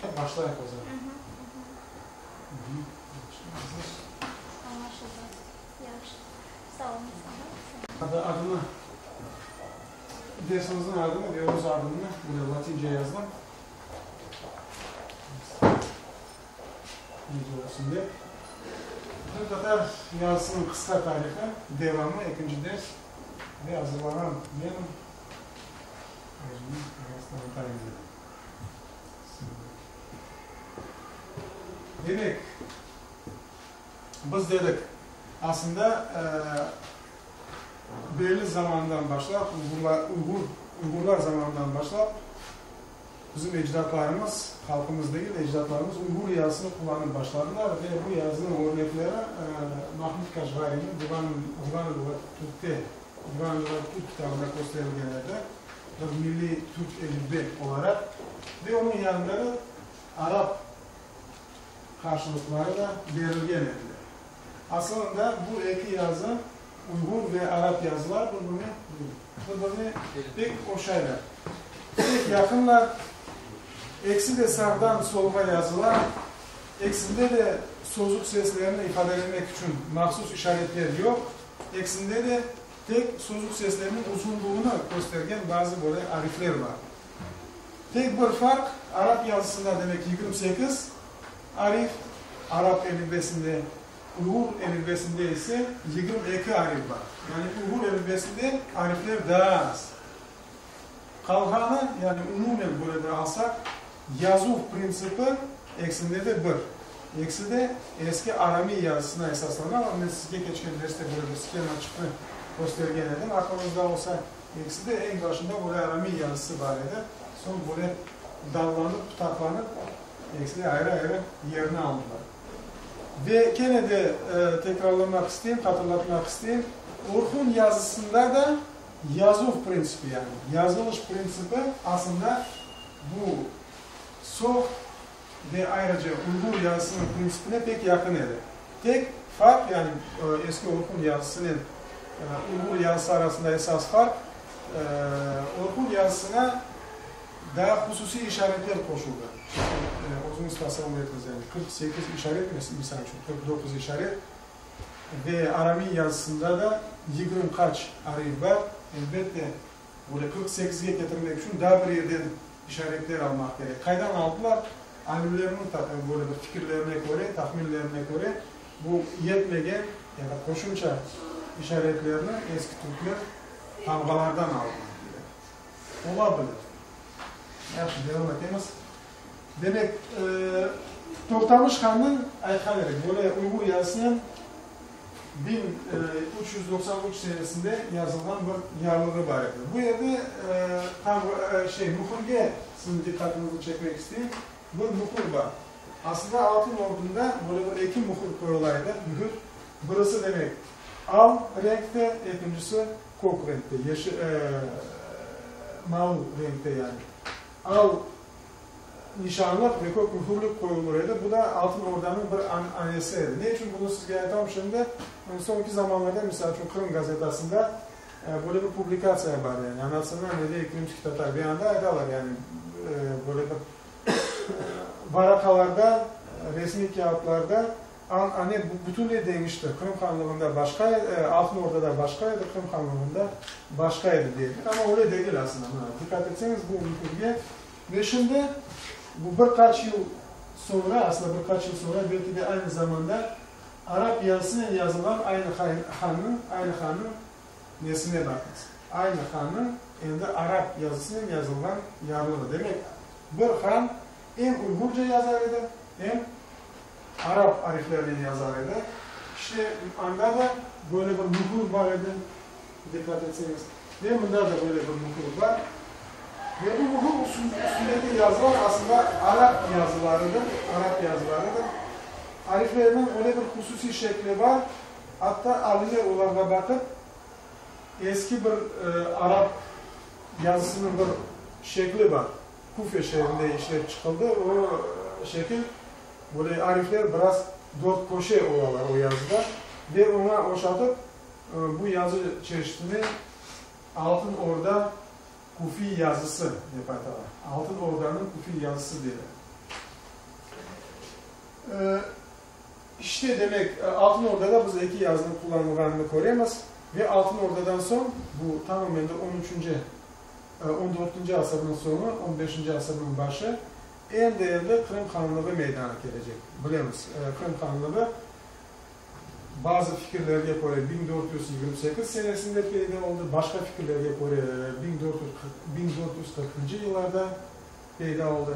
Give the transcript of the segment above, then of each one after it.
Başlayıq o zaman. Añlaşıldı. Yahşı. Sağ oluñız. Adını, dersimizniñ adını ve öz adımnı böyle latince yazdım. Nece olsun dep. Qırımtatar yazısınıñ qısqa tarihı, devamı, ekinci ders ve azırlağan menim özümniñ biraz tanıtayım dedim. Demek, biz dedik, aslında belli zamandan başlap, uyğur, uyğurlar zamanından başlap, bizim ecdatlarımız, halqımız degil, ecdatlarımız uyğur yazısını qullanıp başladılar ve bu yazınıñ örnekleri Mahmud Kaşgariniñ Divan, Divan-ı Lügat-ı Türkte, Divan-ı Lügat-ı Türk kitabında kösterilgen edi. Bir milliy türk elifbe olaraq ve onıñ yanında da arap qarşılıqları da berilgen ediler. Asılında bu eki yazı, uyğur ve arap yazılar bir-birine bir-birine pek oşaylar, pek yaqınlar, ekisi de sağdan solğa yazıla, ekisinde de sozuq seslerini ifadelemek içün mahsus işaretler yoq, ekisinde de Tek sozuq seslerniñ uzunluğını köstergen bazı böyle arifler bar. Tek bir farq, arap yazısında demek 28 arif, arap elifbesinde, uyğur elifbesinde ise 22 arif bar. Yani uyğur elifbesinde arifler daa az. Qalğanı, yani umumen böyle bir alsaq, yazuv printsipi ekisinde de bir. Ekisi de eski aramiy yazısına esaslana, amma men sizge keçken derste böyle bir shemaçıqnı köstergen edim, aqlıñızda olsa, ekisi de eñ başında böyle aramiy yazısı bar edi, soñ böyle dallanıp, pıtaqlanıp, ekisi de ayrı-ayrı yerini aldılar. Ve kene de tekrarlamaq isteyim, hatırlatmaq isteyim, Orhun yazısında da yazuv printsipi, yani yazılış printsipi aslında bu soğd ve ayrıca uyğur yazısınıñ printsipine pek yaqın edi. Tek farq, yani eski Orhun yazısınen uyğur yazısı arasında esas farq, Orhun yazısına daa hususiy işaretler qoşuldı. Özüñiz tasavvur etiñiz, yani 48 işaret, misal içün, 49 işaret ve aramiy yazısında da yigirmi qaç arif bar, elbette, Böyle 48-ge ketirmek içün daa bir yerden işaretler almaq kerek. Qaydan aldılar? Alimlerniñ böyle bir fikirlerine köre, tahminlerine köre, bu yetmegen ya da qoşumça işaretlerni eski türkler tamğalardan aldılar, deyler. Ola bilir. Yahşı, devam etemiz. Demek, Toqtamış hannıñ, aytqan edik, böyle uyğur yazısınen 1393 senesinde yazılğan bir yarlığı bar edi. Bu yerde tam şey, mühürge siziñ diqqatıñıznı çekmek isteyim. Bir mühür bar. Aslında Altın Ordunda böyle bir eki mühür qoyula edi, mühür. Birisi, demek, al renkte, ekincisi kök renkte, yeşil, mavı renkte yani. Al nişanlıq ve kök mühürlik qoyulır edi. Bu da Altın Ordanıñ bir an-anesi edi. Ne içün bunı sizge aytam şimdi? Soñki zamanlarda, misal içün, Qırım gazetasında böyle bir publikatsiya bar, yani O natsionalnıy idee krımskih tatar ve anda aytalar, yani böyle bir varaqalarda, resmiy kâğıtlarda an-ane bütünley deñişti. Qırım hanlığında başqa edi, Altın Ordada başqa edi, Qırım hanlığında başqa edi deyler. Amma öyle degil aslında. Mına, diqqat etseñiz bu mühürge. Ve şimdi, bu bir qaç yıl soñra, aslında bir qaç yıl soñra, belki de aynı zamanda arap yazısınen yazılğan aynı hannıñ, aynı hannıñ nesine baqıñız. Aynı hannıñ endi arap yazısınen yazılğan yarlığı. Demek, bir han em uyğurca yazar edi, em arap ariflerinen yazar edi. İşte, anda da böyle bir mühür bar edi, diqqat etseñiz. Ve mında da böyle bir mühür bar. Ve bu mühür üstündeki yazılar aslında arap yazılarıdır, arap yazılarıdır. Ariflerniñ öyle bir hususiy şekli bar, atta alimler olarğa baqıp, eski bir arap yazısınıñ bir şekli bar, Kufe şeerinde işlep çıqıldı, o şekil, böyle arifler biraz dört köşe olalar o yazıda ve oña oşatıp, bu yazı çeşitini Altın Orda kufiy yazısı dep aytalar. Altın Ordanıñ kufiy yazısı deyler. İşte, demek, Altın Ordada biz eki yazınıñ qullanılğanını köremiz ve Altın Ordadan soñ, bu tamam endi on üçünci, on dörtünci asırnıñ soñu, on beşinci asırnıñ başı, endi-endi Qırım hanlığı meydana kelecek. Bilemiz, Qırım hanlığı bazı fikirlerge köre 1428 senesinde peyda oldı, başqa fikirlerge köre 1440-cı yıllarda peyda oldı.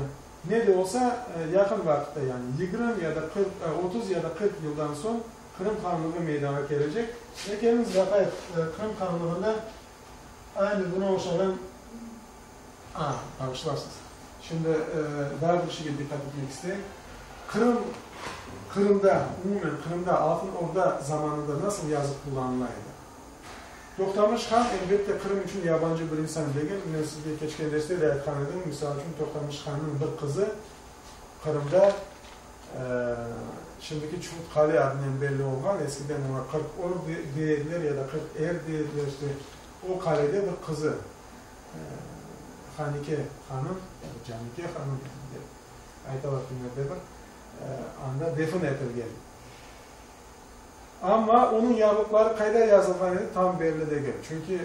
Ne de olsa, yaqın vaqıtta, yani 20 ya da 40, 30 ya da 40 yıldan soñ Qırım hanlığı meydanğa kelecek. Ve keliñiz baqayıq, Qırım hanlığında aynı buña oşağan, a, bağışlarsız, şimdi daa bir şeyge diqqat etmek isteyim. Qırım, Qırımda, umumen Qırımda Altın Orda zamanında nasıl yazı qullanıla edi? Toqtamış han, elbette, Qırım içün yabancı bir insan degil. Men sizge keçken derste de aytqan edim, misal içün, Toqtamış hannıñ bir qızı Qırımda şimdiki Çufut Qale adınen belli olğan, eskiden oña 40 Or dey ediler ya da 40 Er dey ediler, işte, o qalede bir qızı, Hanike hanım ya da Canike hanım dep aytalar kimlerde bir, anda defin etilgen. Amma onıñ yarlıqları qayda yazılğan edi, tam belli degil. Çünki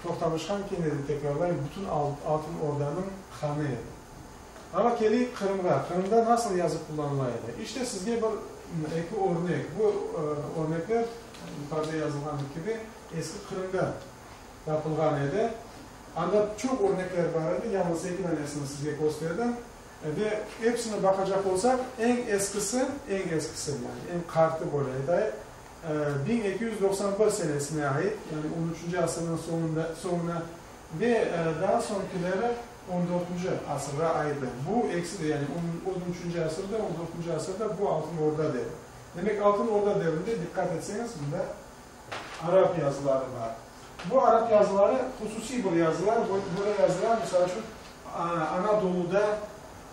Toqtamış han, kene de tekrarlayım, bütün Altın Ordanıñ hanı edi. Amma keleyik Qırımğa. Qırımda nasıl yazı qullanıla edi? İşte sizge bir, eki örnek. Bu örnekler, yuqarıda yazılğanı kibi, eski Qırımda tapılğan edi. Anda çoq örnekler bar edi, yalıñız eki danesini sizge kösterdim. Ve episini baqacaq olsaq, eñ eskisi, eñ eskisi, yani eñ qartı böyle aytayıq, 1291 senesine ait, yani on üçünci asırnıñ soñunda, soñuna ve daa soñkileri on dörtünci asırğa aitler. Bu ekisi de, yani on üçünci asır da, on dörtünci asır da bu Altın Orda devri. Demek, Altın Orda devrinde, diqqat etseñiz, mında arap yazıları bar. Bu arap yazıları hususiy bir yazılar, böyle yazılar, misal içün, Anadoluda,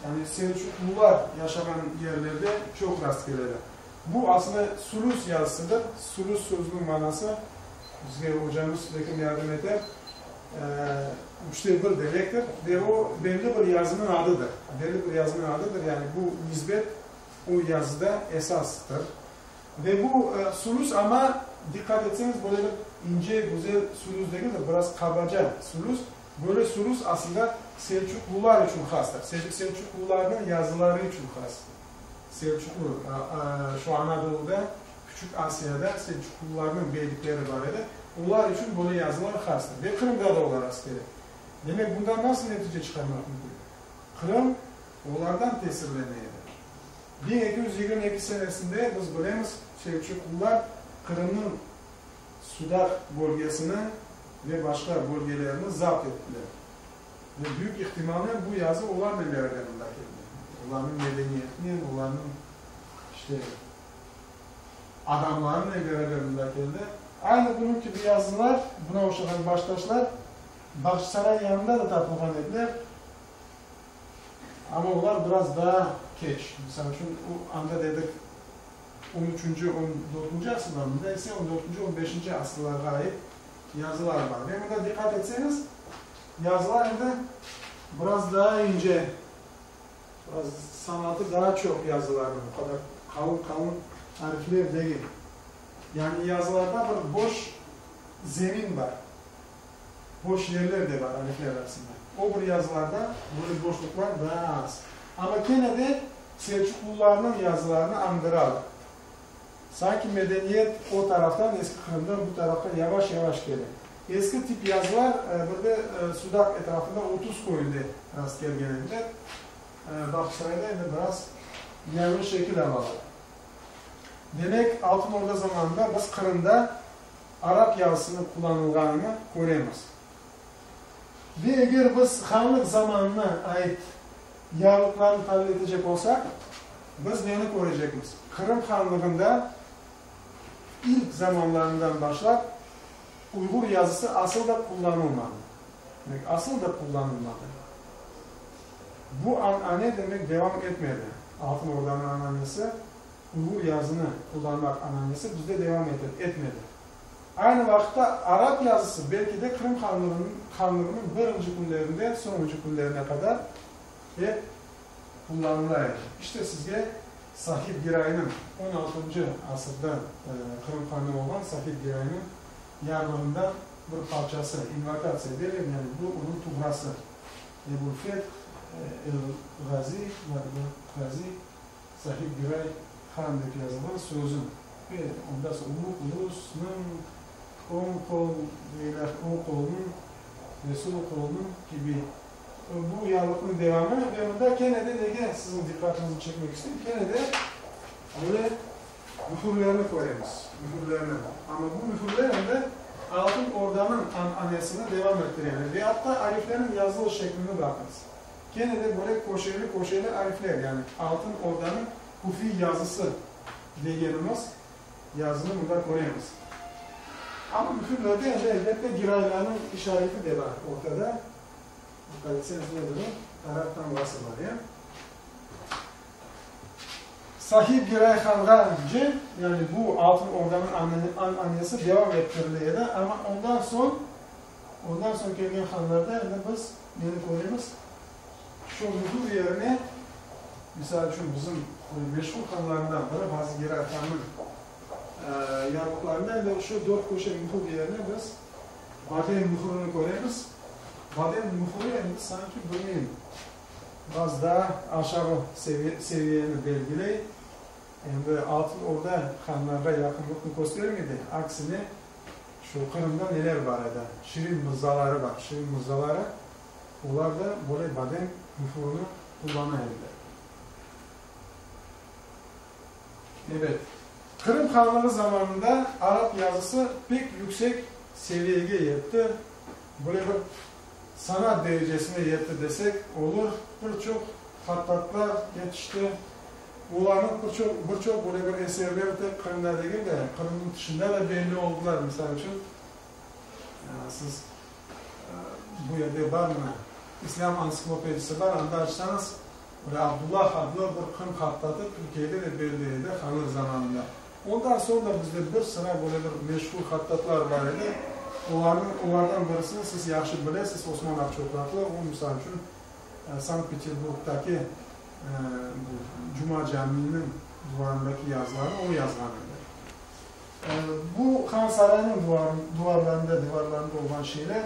yani Selçuklular yaşağan yerlerde çoq rastkeledi. Bu aslında sulus yazısıdır. Sulus sözüniñ manası, bizge ocamız belkim yardım eter, üçte bir demektir ve o belli bir yazınıñ adıdır. Belli bir yazınıñ adıdır, yani bu nisbet o yazıda esastır. Ve bu sulus amma, diqqat etseñiz, böyle bir ince, güzel sulus degildir, biraz qabaca sulus. Böyle sulus aslında selçuklular içün hastır, selçuklularnıñ yazıları içün has. Selçuklu, şu Anadoluda, Küçük Asiyada selçuklularnıñ beylikleri bar edi, olar içün böyle yazılar hastır. Ve Qırımda da olar rastkele. Demek, bundan nasıl netice çıqarmaq mümkün? Qırım olardan tesirlene edi. 1222 senesinde, biz bilemiz, Selçuklular Qırımnıñ Sudaq bölgesini ve başqa bölgelerini zapt ettiler. Ve büyük ihtimalnen bu yazı olarnen beraber mında keldi. Olarnıñ medeniyetinen, olarnıñ, işte, adamlarınen beraber mında keldi. Aynı bunıñ kibi yazılar, buna oşağan baştaşlar Bağçasaray yanında da tapılğan ediler. Amma olar biraz daa keç. Misal içün, anda dedik, on üçünci, on dörtünci asırlar, mında ise on dörtünci, on beşinci asırlarğa ait yazılar bar. Ve mında diqqat etseñiz, yazılar endi biraz daa ince, biraz sanatı daa çoq yazılarnıñ, o qadar qalın-qalın arifler degil. Yani yazılarda bir boş zemin bar. Boş yerler de bar arifler arasında. O bir yazılarda böyle boşluqlar daa az. Amma kene de Selçuklularnıñ yazılarını añdıralar. Sanki medeniyet o taraftan, Eski Qırımdan bu tarafqa yavaş-yavaş kele. Eski tip yazılar bir de Sudaq etrafında 30 köyünde rastkelgen ediler. Bağçasarayda endi biraz yañı şekil alalar. Demek, Altın Orda zamanında biz Qırımda arap yazısınıñ qullanılğanını köremiz. Ve eger biz hanlıq zamanına ait yarlıqlarnı talil etecek olsaq, biz neni körecekmiz? Qırım hanlığında ilk zamanlarından başlap uyğur yazısı asıl da qullanılmadı. Demek, asıl da qullanılmadı. Bu anane, demek, devam etmedi. Altın Ordanıñ ananesi. Uyğur yazını qullanmaq ananesi bizde devam etmedi. Aynı vaqıtta arap yazısı belki de Qırım hanlığınıñ birinci künlerinden soñuncı künlerine qadar ep qullanıla edi. İşte sizge. Sahib Giraynıñ, on altıncı asırda Qırım hanı olğan Sahib Giraynıñ yarlığından bir parçası, invokatsiya derler, yani bu onıñ tuğrası. Ebul-Feth el-Ğazi, Ğazi Sahib Giray han dep yazılğan sözü. Ve onda soñ Uluğ Ulusnıñ oñ qol deyler, oñ qolunıñ ve sol qolunıñ kibi. Bu yarlıqnıñ devamı ve mında kene de nege siziñ diqqatıñıznı çekmek isteyim, kene de böyle mühürlerni köremiz, mühürlerni. Amma bu mühürler endi Altın Ordanıñ ananesini devam ettireler ve atta ariflerniñ yazılış şeklini baqıñız. Kene de böyle köşeli-köşeli arifler, yani Altın Ordanıñ kufiy yazısı degenimiz yazını mında köremiz. Amma mühürlerde endi, elbette, Giraylarnıñ işareti de bar ortada. Dikkat etseñiz, nedir o? Arap tamğası bar, ya. Sahib Giray hanğa önce, yani bu Altın Ordanıñ ananesi devam ettirile edi, amma ondan soñ, ondan soñ kelgen hanlarda endi biz neni köremiz? Şu mühür yerine, misal içün, bizim meşhur hanlarından biri Ğazı Giray hannıñ yarlıqlarında endi şu dört köşe mühür yerine biz badem mühürini köremiz. Badem mühüri endi sanki bilmeyim, biraz daa aşağı seviyeni belgiley. Endi Altın Orda hanlarğa yaqınlıqnı köstermey de, aksine, şu Qırımda neler bar edi? Şirin mırzaları bar. Şirin mırzaları, olar da böyle badem mühürini qullana ediler. Ebet, Qırım hanlığı zamanında arap yazısı pek yüksek seviyege yetti, böyle bir sanat derecesine yetti desek olur. Bir çoq hattatlar yetişti. Olarnıñ bir çoq, bir çoq böyle bir eserleri tek Qırımda degil de, Qırımnıñ tışında da belli oldılar. Misal içün, siz bu yerde bar mına İslâm ansiklopedisi bar, anda açsañız, Böyle Abdullah adlı bir Qırım hattatı Türkiyede de belli edi hanlıq zamanında. Ondan soñ da bizde bir sıra böyle bir meşhur hattatlar bar edi. Olarnıñ, olardan birisini siz yahşı bilesiz, Osman Aqçoqraqlı. O, misal içün, Sankt-Peterburgdaki bu Cuma caminiñ duvarındaki yazılarnı o yazğan edi. Bu Han saraynıñ duvarlarında, divarlarında olğan şeyler,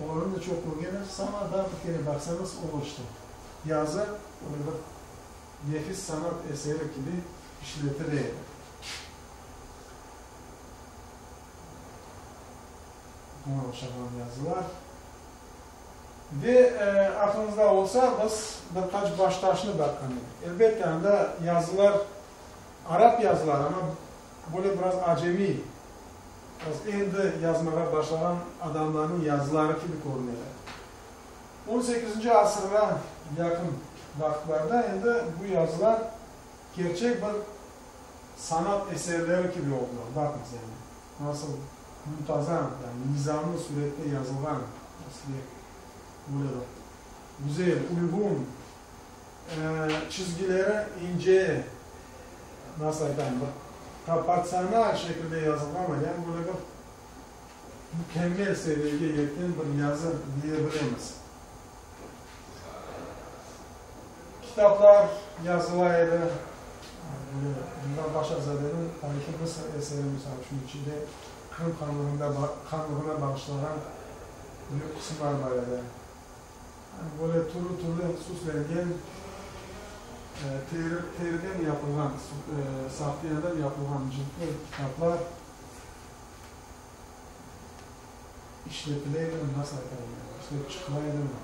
olarnı da çoq körgenmiz, amma daa bir kere baqsañız olur işte. Yazı öyle bir nefis sanat eseri kibi işletile edi. Buña oşağan yazılar. Ve aqlıñızda olsa, biz bir qaç baştaşnı baqqan edik. Elbette, anda yazılar arap yazıları, amma böyle biraz acemiy, biraz endi yazmağa başlağan adamlarnıñ yazıları kibi körüneler. On sekizinci asırğa yaqın vaqıtlarda endi bu yazılar kerçek bir sanat eserleri kibi oldılar. Baqıñız, yani, nasıl muntazam, yani nizamlı sürette yazılğan, nasıl deyik, böyle bir güzel, uyğun, çizgileri ince, nasıl aytayım, bir proportsional şekilde yazılğan, yani böyle bir mükemmel seviyege yetken bir yazı diye bilemiz. Kitaplar yazıla edi. Böyle Cumhur Paşazadeniñ Tarih-i Mısır eseri, misal içün, içinde Qırım hanlığında hanlığına bağışlağan büyük qısımlar bar edi. Böyle türlü-türlü süslengen, teri teriden yapılğan, saftiyandan yapılğan cıltlı kitaplar İşletile edimi, nasıl aytarım yani, işlep çıqıla edimi?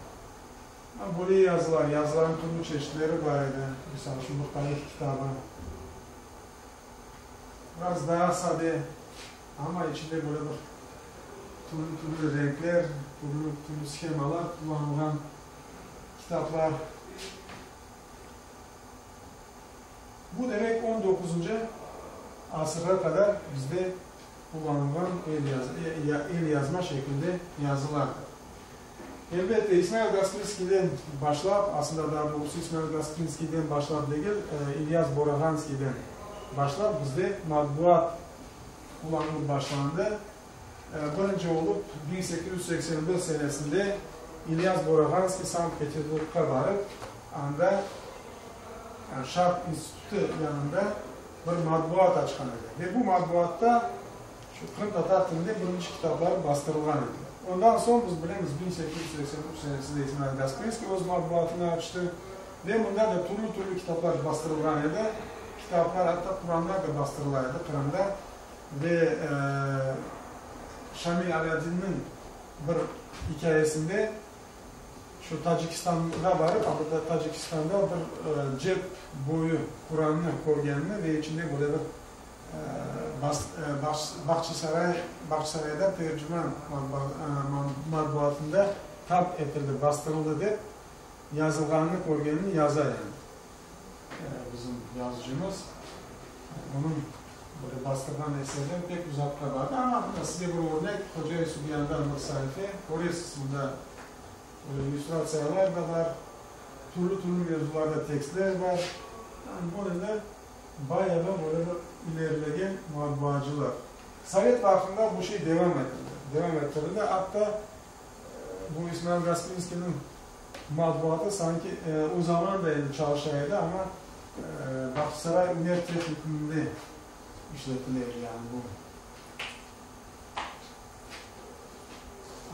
Böyle yazılar, yazılarnıñ türlü çeşitleri bar edi. Misal içün, bir tarih kitabı. Biraz daa sade, amma içinde böyle bir türlü-türlü renkler, türlü-türlü shemalar qullanılğan kitaplar. Bu demek on doquzıncı asırğa qadar bizde qullanılğan elyazma şeklinde yazılardır. Elbette, İsmail Gasprinskiyden başlap, aslında daa doğrusı İsmail Gasprinskiyden başlap degil, İlyas Borağanskiyden başlap bizde matbuat qullanılıp başlandı. Birinci olıp 1881 senesinde İlyas Borağanskiy Sankt-Peterburgqa barıp, anda. yani Şarq institutı yanında bir matbuat açqan edi. Ve bu matbuatta şu qırımtatar tilinde birinci kitaplar bastırılğan ediler. Ondan soñ, biz bilemiz, 1883 senesinde İsmail Gasprinskiy öz matbuatını açtı ve mında da türlü-türlü kitaplar bastırılğan edi. Kitaplar, atta Quranlar da bastırıla edi Qırımda. Ve Şamil Alâdinniñ bir ikâyesinde şu Tacikistanğa barıp, anda Tacikistanda bir cep boyu Qurannı körgenini ve içinde böyle bir Bahçisaray, Bahçisarayda Tercüman matbuatında tab etildi, bastırıldı dep yazılğanını körgenini yaza yani bizim yazıcımız. Onıñ böyle bastırğan eserleri pek uzaqqa bardı. Amma size bir örnek, Hoca-i Subyandan bir saife, köresiz, mında böyle illüstratsiyalar da bar, türlü-türlü mevzularda tekstler bar. Yani bu endi bayağı böyle bir ilerilegen matbuacılar. Sovet vaqtında bu şey devam etildi, devam ettirildi. Atta bu İsmail Gasprinskiyniñ matbuatı sanki o zaman da endi çalışa edi, amma Bağçasaray üner tehnikumında işletile edi, yani bu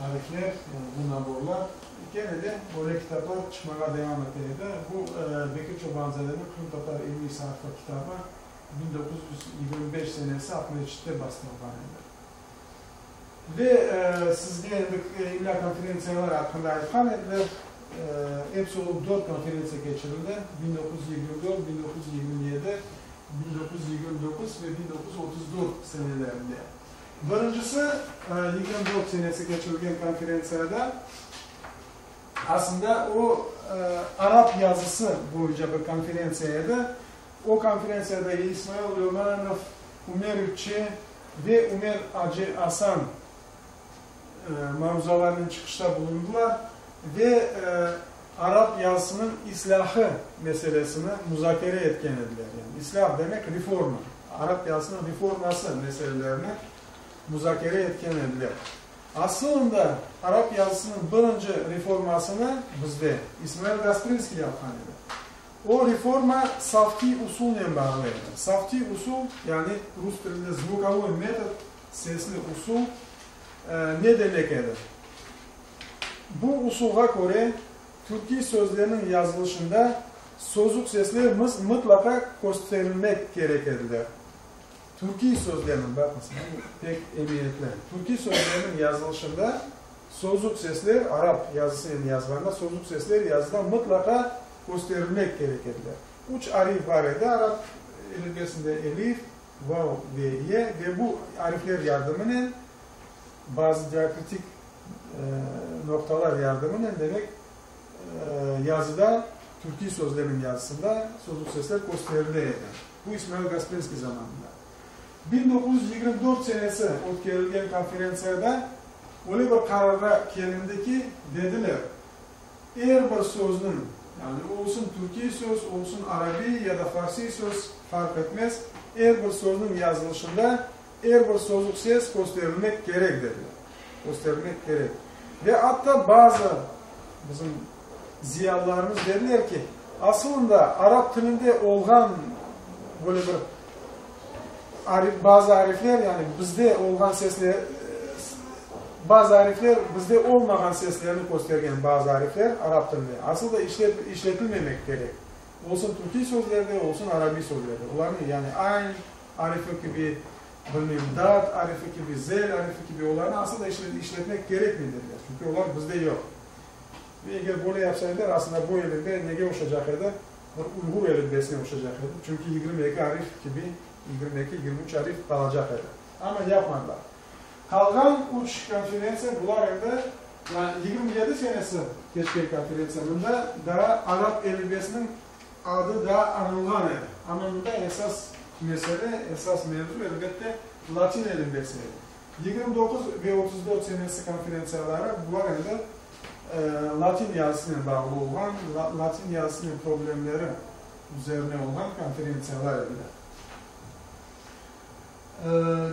arifler, yani bu naborlar. Kene de böyle kitaplar çıqmağa devam ete edi. Bu Bekir Çobanzadeniñ Qırımtatar ilmiy sarfı kitabı 1925 senesi Aqmescitte bastırılğan edi. Ve sizge endi imlâ konferentsiyalar aqqında aytqan ediler. Episi olıp dört konferentsiya keçirildi, 1924, 1927, 1929 ve 1934 senelerinde. Birincisi, 24 senesi keçirilgen konferentsiyada, aslında o, arap yazısı boyunca bir konferentsiya edi. O konferentsiyada İsmail Lömanov, Ümer Üççi ve Ümer Acı Asan maruzalarnen çıqışta bulundılar ve arap yazısınıñ islâhı meselesini muzakere etken ediler. Yani islâh demek reforma, arap yazısınıñ reforması meselelerini muzakere etken ediler. Asılında arap yazısınıñ birinci reformasını bizde İsmail Gasprinskiy yapqan edi. O reforma savtiy usulnen bağlı edi. Savtiy usul, yani rus tilinde zvukovoy metod, sesli usul, ne demek edi? Bu usulğa köre, türkiy sözlerniñ yazılışında sozuq sesler mıtlaqa kösterilmek kerek ediler. Türkiy sözlerniñ, baqıñız, bu pek emiyetli, türkiy sözlerniñ yazılışında sozuq sesler, arap yazısınen yazğanda sozuq sesler yazıda mıtlaqa kösterilmek kerek ediler. Üç arif bar edi arap elifbesinde, elif, vav ve ye, ve bu arifler yardımınen, bazı diakritik noqtalar yardımınen, demek, yazıda, türkiy sözlerniñ yazısında sozuq sesler kösterile edi. Bu İsmail Gasprinskiy zamanında. 1924 senesi ötkerilgen konferentsiyada öyle bir qararğa kelindi ki, dediler, er bir sözniñ, yani olsun türkiy söz, olsun arabiy ya da farsiy söz, farq etmez, er bir sözniñ yazılışında er bir sozuq ses kösterilmek kerek, dediler. Kösterilmek kerek. Ve atta bazı bizim ziyalılarımız dediler ki, asılında arap tilinde olğan böyle bir arif, bazı arifler, yani bizde olğan sesler, bazı arifler bizde olmağan seslerni köstergen bazı arifler arap tilinde asıl da işlet, işletilmemek kerek. Olsun türkiy sözlerde, olsun arabiy sözlerde. Olarnı yani ayn arifi kibi, bilmeyim, dad arifi kibi, zel arifi kibi olarnı asıl da işletmek kerekmey dediler. Çünki olar bizde yoq. Ve eger böyle yapsaydılar, aslında bu elifbe nege oşacaq edi? Bir uyğur elifbesine oşacaq edi. Çünki 22 arif kibi, 22, 23 arif qalacaq edi. Amma yapmadılar. Qalğan üç konferentsiya, bular endi, yani 27 senesi keçken konferentsiya, mında daa arap elifbesiniñ adı daa añılğan edi. Amma mında esas mesele, esas mevzu, elbette, latin elifbesi edi. 29 ve 34 senesi konferentsiyaları, bular endi latin yazısınen bağlı olğan, latin yazısınen problemleri üzerine olğan konferentsiyalar ediler.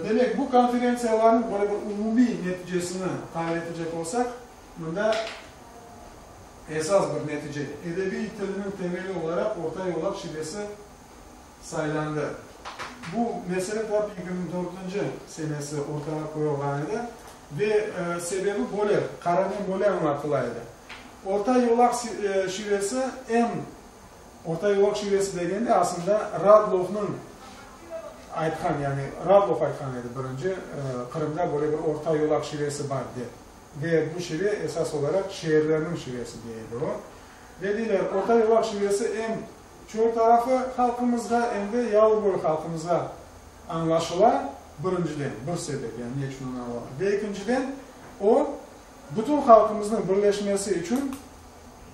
Demek, bu konferentsiyalarnıñ böyle bir umumiy neticesini qayd etecek olsaq, mında Esas bir netice, edebiy tilniñ temeli olaraq orta yolaq şivesi saylandı. Bu mesele tap 24-nci senesi ortağa qoyulğan edi ve sebebi böyle, qararnen böyle añlatıla edi, orta yolaq şivesi em Orta yolaq şivesi degende, aslında, Radlovnıñ aytqan, yani Radlov aytqan edi birinci, Qırımda böyle bir orta yolaq şivesi bar dep. Ve bu şive esas olaraq şeerlerniñ şivesi dey edi o. Ve deyler, orta yolaq şivesi em çöl tarafı halqımızğa, em de yalıboyu halqımızğa añlaşıla, birinciden, bir sebep, yani ne içün onı alalar. Ve ekinciden, o, bütün halqımıznıñ birleşmesi içün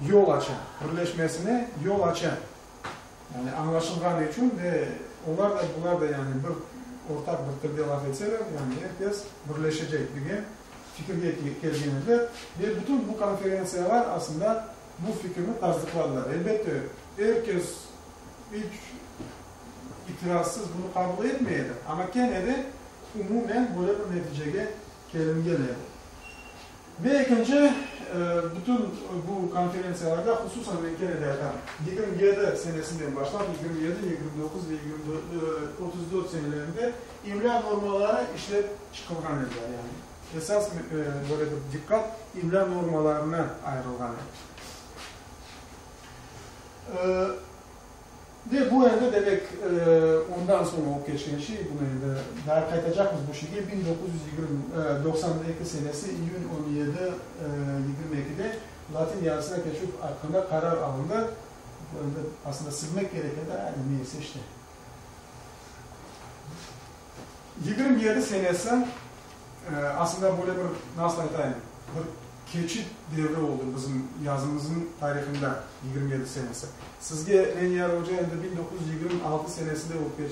yol aça, birleşmesine yol aça. Yani añlaşılğanı içün ve olar da, bular da yani bir ortaq bir tilde laf etseler, yani er kes birleşecek degen fikirge kelgen ediler. Ve bütün bu konferentsiyalar aslında bu fikirni tasdıqladılar. Elbette, er kes iç itirazsız bunı qabul etmey edi, amma kene de umumen böyle bir neticege kelingen edi. Ve ekinci, bütün bu konferentsiyalarda, hususan men kene de aytam, 27 senesinden başlap, 27, 29 ve 34 senelerinde imlâ normaları işlep çıqılğan ediler. Yani esas böyle bir diqqat imlâ normalarına ayırılğan edi. Ve bu endi, demek, ondan soñ olıp keçken şey, bunı endi daa qaytacaqmız bu şeyge, 1992 senesi iyün 17, 22-de latin yazısına keçüv aqqında qarar alındı. Bu endi aslında silmek kerek edi, adi neyse işte. 27 senesi, aslında böyle bir, nasıl aytayım, bir keçit devri oldı bizim yazımıznıñ tarihında, 27 senesi. Sizge Leniyar oca endi 1926 senesinde olıp keç,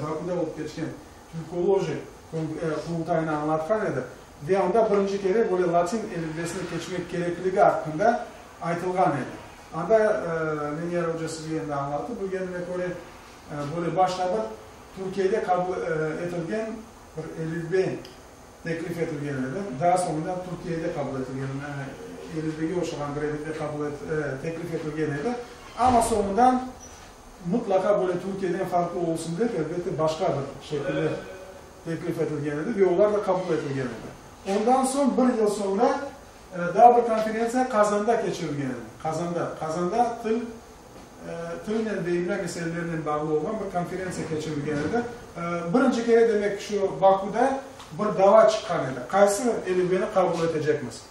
Bakuda olıp keçken türkoloji qurultayını añlatqan edi ve anda birinci kere böyle latin elifbesine keçmek kerekligi aqqında aytılğan edi. Anda Leniyar oca sizge endi añlattı, bilgenime köre, böyle başta bir Türkiyede qabul etilgen bir elifbe teklif etilgen edi. Daa soñundan Türkiyede qabul etilgen elifbege oşağan bir elifbe qabul teklif etilgen edi. Amma soñundan mıtlaqa böyle Türkiyeden farqlı olsun dep, elbette, başqa bir şekilde teklif etilgen edi ve olar da qabul etilgen edi. Ondan soñ bir yıl soñra daa bir konferentsiya Qazanda keçirilgen edi. Qazanda. Qazanda til Tilnen ve imlâ meselelerinen bağlı olğan bir konferentsiya keçirilgen edi. Birinci kere, demek, şu Bakuda bir dava çıqqan edi, qaysı elifbeni qabul etecekmiz,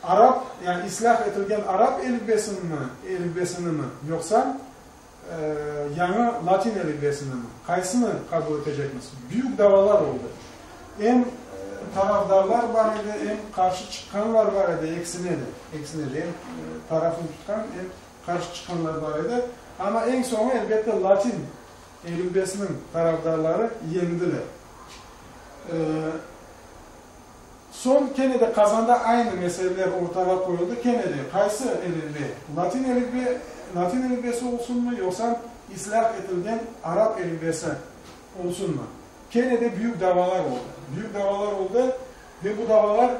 arap, yani islâh etilgen arap elifbesinimi, elifbesinimi, yoqsa yañı latin elifbesinimi, qaysını qabul etecekmiz? Büyük davalar oldı. Em tarafdarlar bar edi, em qarşı çıqqanlar bar edi, ekisine de, ekisine de, em tarafını tutqan, em qarşı çıqqanlar bar edi. Amma eñ soñu, elbette, latin elifbesiniñ tarafdarları yeñdiler. Soñ kene de Qazanda aynı meseleler ortağa qoyuldı, kene de qaysı elifbe, latin elifbe, latin elifbesi olsunmı, yoqsa islâh etilgen arap elifbesi olsunmı? Kene de büyük davalar oldı. Büyük davalar oldı ve bu davalar,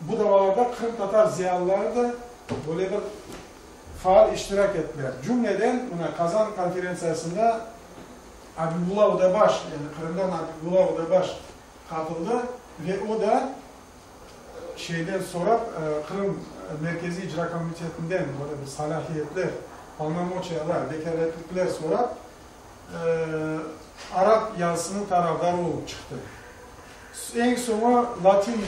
bu davalarda qırımtatar ziyalıları da böyle bir faal iştirak ettiler. Cümleden, mına, Qazan konferentsiyasında Abibulla Odabaş, yani Qırımdan Abibulla Odabaş qatıldı ve o da şeyden sorap, Qırım Merkeziy İcra Komitetinden böyle bir salâhiyetler, polnomoçiyalar, vekâletlikler sorap, arap yazısınıñ tarafdarı olıp çıqtı. Eñ soñu latin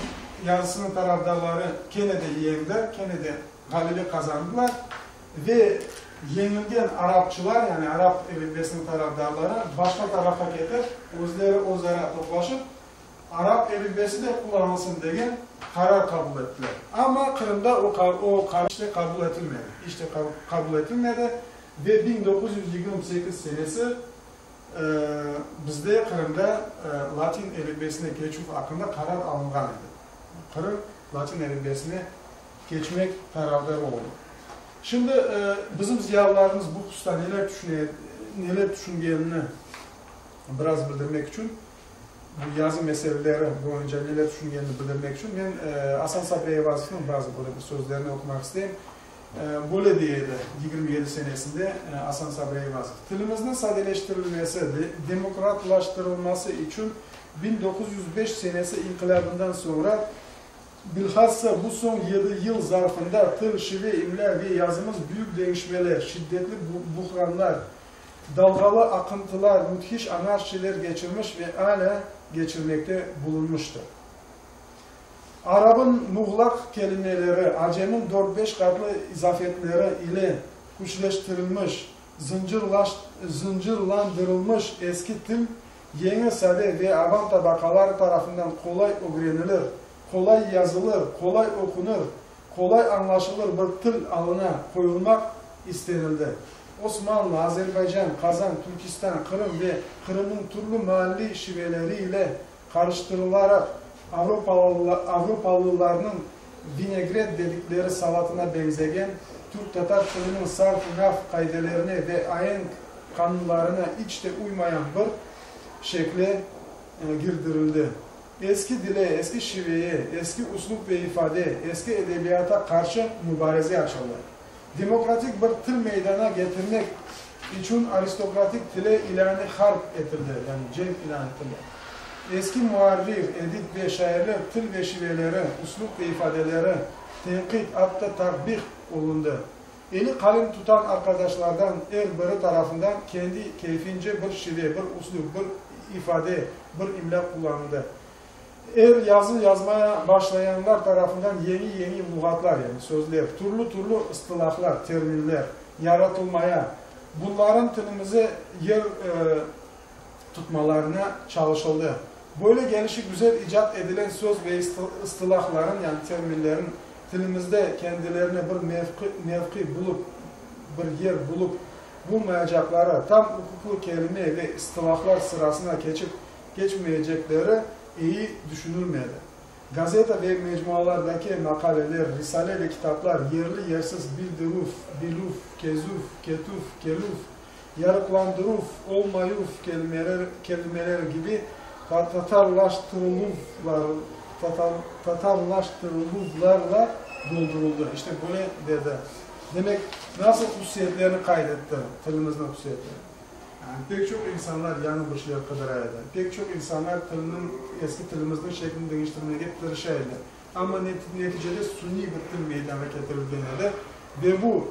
yazısınıñ tarafdarları kene de yeñdi, kene de ğalebe qazandılar ve yeñilgen arapçılar, yani arap elifbesiniñ tarafdarları başqa tarafa ketip, özleri özara toplaşıp, arap elifbesi de qullanılsın degen qarar qabul ettiler. Amma Qırımda o o qarar iç de qabul etilmedi, iç de qabul etilmedi ve 1928 senesi bizde Qırımda latin elifbesine keçüv aqqında qarar alınğan edi. Qırım latin elifbesine keçmek tarafdarı oldı. Şimdi bizim ziyalılarımız bu hususta neler tüşüne, neler tüşüngenini biraz bildirmek içün, bu yazı meseleleri boyunca neler tüşüngenini bildirmek içün men Asan Sabri Eyvazovnıñ bazı böyle bir sözlerini oqumaq isteyim. Böyle dey edi 27 senesinde Asan Sabri Eyvazov, Tilimizniñ sadeleştirilmesi, demokratlaştırılması içün 1905 senesi inqilâbından soñra, bilhassa bu soñ yedi yıl zarfında til, şive, imlâ ve yazımız büyük deñişmeler, şiddetli buhranlar, dalğalı aqıntılar, müthiş anarşiler geçirmiş ve alâ geçirmekte bulunmıştır. Arabın muğlaq kelimeleri, acemin dört-beş qatlı izafetleri ile küçleştirilmiş, zıncırlandırılmış eski til yeñi sade ve avam tabaqaları tarafından qolay ögrenilir, qolay yazılır, qolay oqunır, qolay añlaşılır bir til alına qoyulmaq istenildi. Osmanlı, Azerbaycan, Qazan, Türkistan, Qırım ve Qırımnıñ türlü maalliy şiveleri ile qarıştırılaraq avropalılarnıñ vinegret dedikleri salatına beñzegen türk-tatar tiliniñ sarf-ı nahv qaidelerine ve aenk qanunlarına iç te uymayan bir şekle girdirildi. Eski dile, eski şiveye, eski üslup ve ifade, eski edebiyata qarşı mübareze açıldı. Demokratik bir til meydana getirmek içün aristokratik tile ilân-i harp etildi, yani cenk ilân etildi. Eski muarrir, edip ve şairler til ve şiveleri, üslup ve ifadeleri tenqit, atta takbih olundı. Eli qalem tutan arqadaşlardan er biri tarafından kendi keyfince bir şive, bir üslup, bir ifade, bir imlâ qullanıldı. Er yazı yazmaya başlayanlar tarafından yeñi-yeñi luğatlar, yani sözler, türlü-türlü ıstılahlar, terminler, yaratılmaya, bunların tilimize yer tutmalarına çalışıldı. Böyle gelişi-güzel icat edilen söz ve ıstılahların, yani terminlerin, tilimizde kendilerine bir mevqi bulup, bir yer bulup bulmayacaqları, tam uquqlı kelime ve ıstılahlar sırasına keçip keçmeyecekleri eyi düşünülmedi. Gazeta ve mecmualardaki maqaleler, risale ve kitaplar yerli-yersiz bildirüv, bilüv, kezüv, ketüv, kelüv, yarıqlandıruv, olmayuv kelimeleri kibi tatarlaştırıluvlarla dolduruldı. İşte böyle dedi. Demek, nasıl hususiyetlerini qayd etti tilimizniñ hususiyetleri? Pek çoq insanlar yañı bir şeyler qıdıra edi. Pek çoq insanlar tilniñ, eski tilimizniñ şeklini deñiştirmege tırışa edi. Amma neticede suniy bir til meydanğa ketirilgen edi ve bu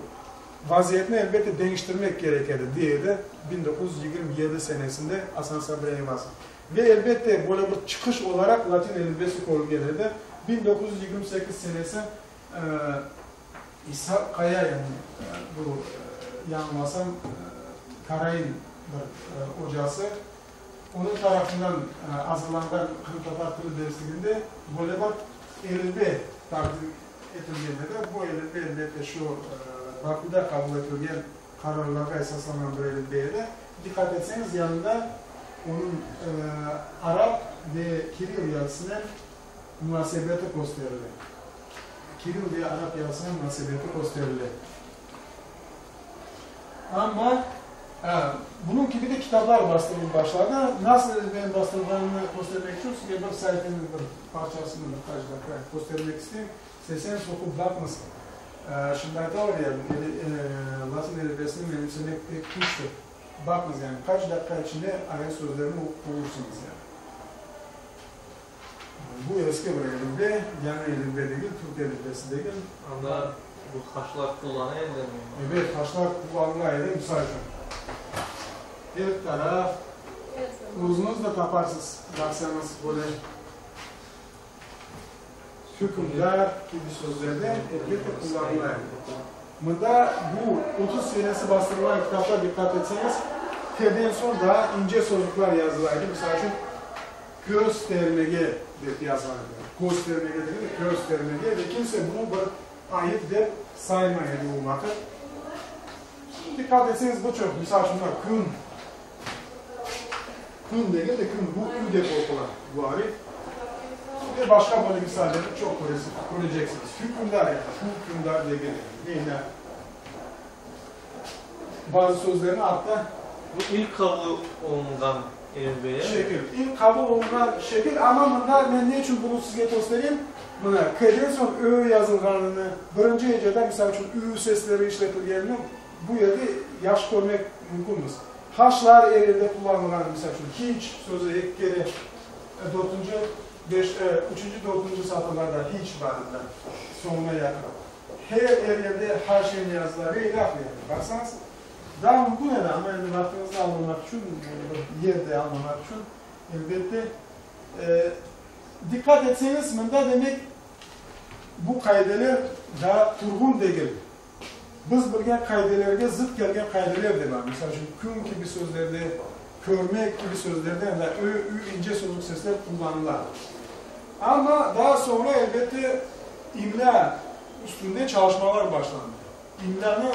vaziyetni, elbette, deñiştirmek kerek edi, dey edi 1927 senesinde Asan Sabri Eyvazov. Ve, elbette, böyle bir çıqış olaraq latin elifbesi körülgen edi. 1928 senesi İshaq Kaya, yani bu, yañılmasam, karaim bir ocası, onıñ tarafından azırlanğan qırımtatar tili dersliginde böyle bir elifbe taqdim etilgen edi. Bu elifbe, elbette, şu Bakuda qabul etilgen qararlarğa esaslanğan bir elifbe edi. Diqqat etseñiz, yanında onıñ arap ve kiril yazısınen munasebeti kösterile. Kiril ve arap yazısına munasebeti kösterile. Amma bunıñ kibi de kitaplar bastırılıp başladı. Nasıl elifbeniñ bastırılğanını köstermek içün sizge bir saifeniñ bir parçasını bir qaç daqqa köstermek isteyim. İsteseñiz oqup baqıñız. Şimdi aytalar ya, latin elifbesini menimsemek pek küçtir. Baqıñız, yani qaç daqqa içinde ayet sözlerini oqup bulursıñız yani. Bu eski bir elifbe, yañı elifbe degil, türk elifbesi degil. Anda bu haşlar qullana edilermi? Ebet, haşlar qullanıla edi, misal içün, er taraf, özüñiz de taparsız, baqsañız, böyle hükümdar kibi sözlerde elbette qullanıla edi. Mında bu 30 senesi bastırılğan kitapta diqqat etseñiz, T-den soñ daa ince sözlükler yazıla edi, misal içün, Köstermege, dep yazğan edi. Köstermege degil de, köstermege ve kimse bunı bir ayıp dep saymay edi o vaqıt. Diqqat etseñiz, bir çoq, misal içün, mına, kün, kün degil de, kün, bu ü dep oqula bu arif. Ve başqa böyle misallerni çoq köreceksiñiz. Hükümdar, yani hükümdar degil, yani. Bazı sözlerni atta. Bu ilk qabul olunğan elifbe, ya? Şekil. İlk qabul olunğan şekil, amma mında men ne içün bunı sizge köstereyim, mına, K-den soñ Ö yazılğanını, birinci ecada, misal içün, Ü sesleri işletilgenini bu yerde yahşı körmek mümkünmiz. Haşlar er yerde qullanılğanı, misal içün, hiç sözü eki kere, dörtünci, beş, üçünci, dörtünci satırlarda hiç bar mında, soñuna yaqın. Her er yerde haşen yazıla ve ilâhre yani. Baqsañız, daa mümkün edi, amma endi vaqtıñıznı almamaq içün, bir yer de almamaq içün, elbette. Diqqat etseñiz, mında demek, bu qaideler daa turğun degil. Biz bilgen qaidelerge zıt kelgen qaideler de bar. Misal içün, kün kibi sözlerde, körmek kibi sözlerde anda ö, ü ince sozuq sesler qullanıla. Amma daa soñra, elbette, imlâ üstünde çalışmalar başlandı. İmlânı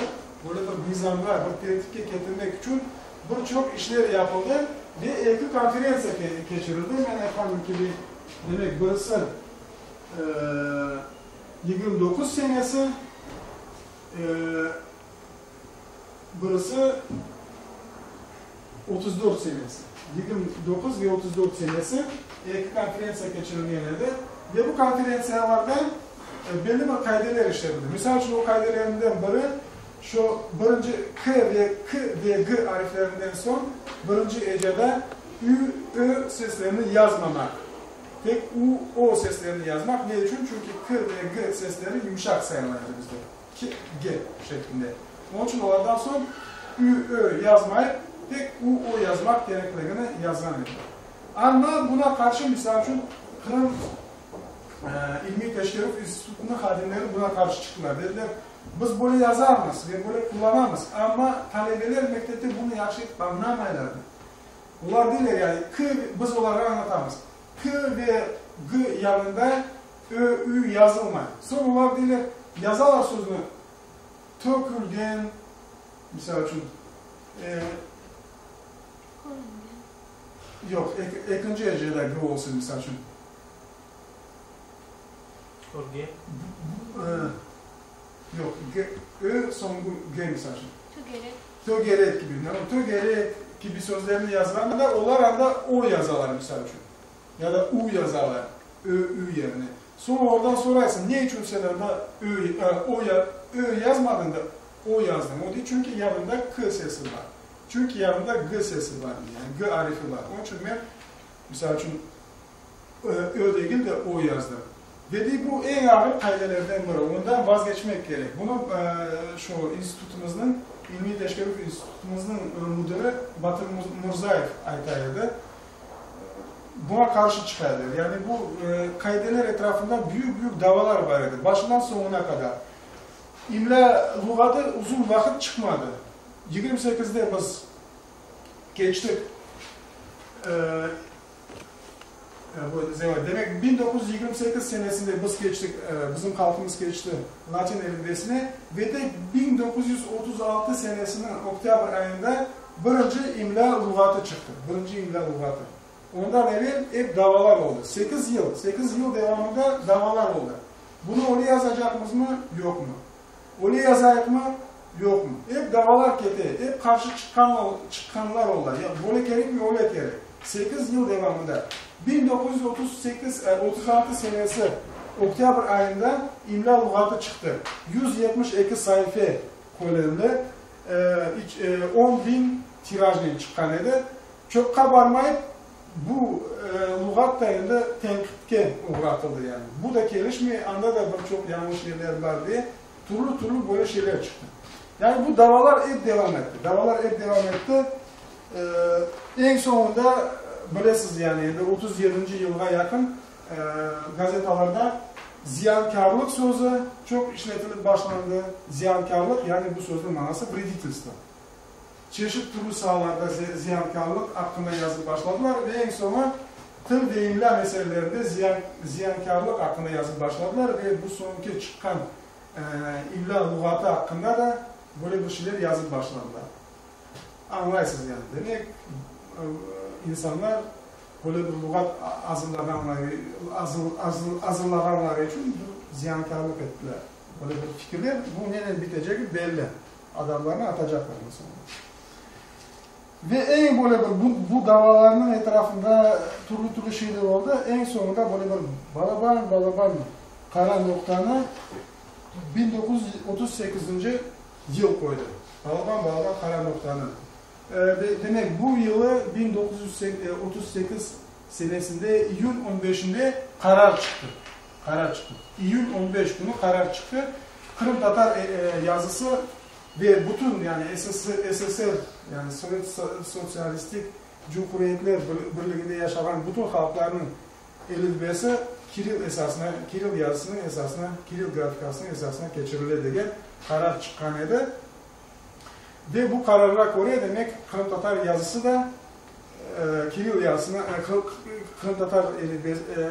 böyle bir nizamğa, bir tertipke ketirmek içün bir çoq işler yapıldı ve eki konferentsiya keçirildi. Men aytqanım kibi, demek, birisi, 29 senesi, birisi 34 senesi, 29 ve 34 senesi eki konferentsiya keçirilgen edi ve bu konferentsiyalarda belli bir qaideler işletildi. Misal içün, o qaidelerinden biri, şu birinci K ve K ve G ariflerinden soñ birinci ecada Ü, Ö seslerini yazmamaq. Tek U, O seslerini yazmaq. Ne içün? Çünki K ve G sesleri yumşaq sayıla edi bizde, K, G şeklinde. Onıñ içün olardan soñ Ü, Ö yazmayıp, tek U, O yazmaq kerekligini yazğan ediler. Amma buna qarşı, misal içün, Qırım ilmiy teşkerüv institutınıñ hadimleri buna qarşı çıqtılar. Dediler, biz böyle yazarmız ve böyle qullanamız, amma talebeler mektepte bunı yahşı etip añlamaylar, dep. Olar deyler, yani K, biz olarğa añlatamız, K ve G yanında Ö, Ü yazılmay. Soñ olar deyler, yazalar sözni tökülgen, misal içün, e, yoq, ekinci ecede G olsun, misal içün. Körgen. Yoq, G, Ö soñu G, misal içün. Tögerek. Tögerek kibi. Tögerek kibi sözlerni yazğanda, olar anda o yazalar, misal içün. Ya da u yazalar, ö, ü yerine. Soñ olardan soraysıñ, ne içün sen anda ö, o, ö yazmadıñ da, o yazdıñ? O dey, çünki yanında k sesi bar. Çünki yanında g sesi bar, yani g arifi bar. Onıñ içün men, misal içün, Ö degil de, o yazdı. Dedi, bu eñ ağır qaidelerden biri, ondan vazgeçmek kerek. Bunı şu institutımıznıñ, ilmiy teşkerüv institutımıznıñ müdiri Batır Murzayev ayta edi. Buña qarşı çıqa ediler. Yani bu qaideler etrafında büyük-büyük davalar bar edi, başından soñuna qadar. İmlâ luğatı uzun vaqıt çıqmadı. 28-de biz keçtik. Demek, 1928 senesinde biz keçtik, bizim halqımız keçti latin elifbesine ve tek 1936 senesiniñ oktâbr ayında birinci imlâ luğatı çıqtı, birinci imlâ luğatı. Ondan evel ep davalar oldı. Sekiz yıl, sekiz yıl devamında davalar oldı. Bunı öyle yazacaqmızmı, yoqmı? Öyle yazayıqmı, yoqmı? Ep davalar kete, ep qarşı çıqqan çıqqanlar ola. Ya böyle kerekmi, öyle kerek. Sekiz yıl devamında. 1938, 36 senesi oktâbr ayında imlâ luğatı çıqtı. 172 saife kölemli, iç 10.000 tirajnen çıqqan edi. Çoqqa barmayıp, bu luğat da endi tenqitke oğratıldı, yani bu da kelişmey, anda da bir çoq yañlış yerler bar diye, türlü-türlü böyle şeyler çıqtı. Yani bu davalar ep devam etti, davalar ep devam etti. Eñ soñunda, bilesiz, yani endi otuz yedinci yılğa yaqın gazetalarda ziyankârlıq sözü çoq işletilip başlandı. Ziyankârlıq, yani bu sözniñ manası vreditelstvo. Çeşit türlü saalarda ziyankârlıq aqqında yazıp başladılar ve eñ soñu til ve imlâ meselelerinde ziyankârlıq aqqında yazıp başladılar ve bu soñki çıqqan imlâ luğatı aqqında da böyle bir şeyler yazıp başladılar. Añlaysız yani. Demek, insanlar böyle bir luğat azırlağanları içün bir ziyankârlıq ettiler. Böyle bir fikirler, bu nenen bitecegi belli. Adamlarnı atacaqlar eñ soñunda. Ve eñ böyle bir bu, bu davalarnıñ etrafında türlü-türlü şeyler oldı. Eñ soñunda böyle bir balaban, balaban qara noqtanı 1938-nci yıl qoydı. Balaban, balaban qara noqtanı. Demek, bu yılı 1938 senesinde iyün on beşinde qarar çıqtı. Qarar çıqtı. İyün 15 künü qarar çıqtı. Qırımtatar yazısı ve bütün, yani SSR, yani Sovet Sotsialistik Cumhuriyetler Birliginde yaşağan bütün halqlarnıñ elifbesi kiril esasına, kiril yazısınıñ esasına, kiril grafikasınıñ esasına keçirile degen qarar çıqqan edi. Ve bu qararğa köre, demek, qırımtatar yazısı da kiril yazısına, qırımtatar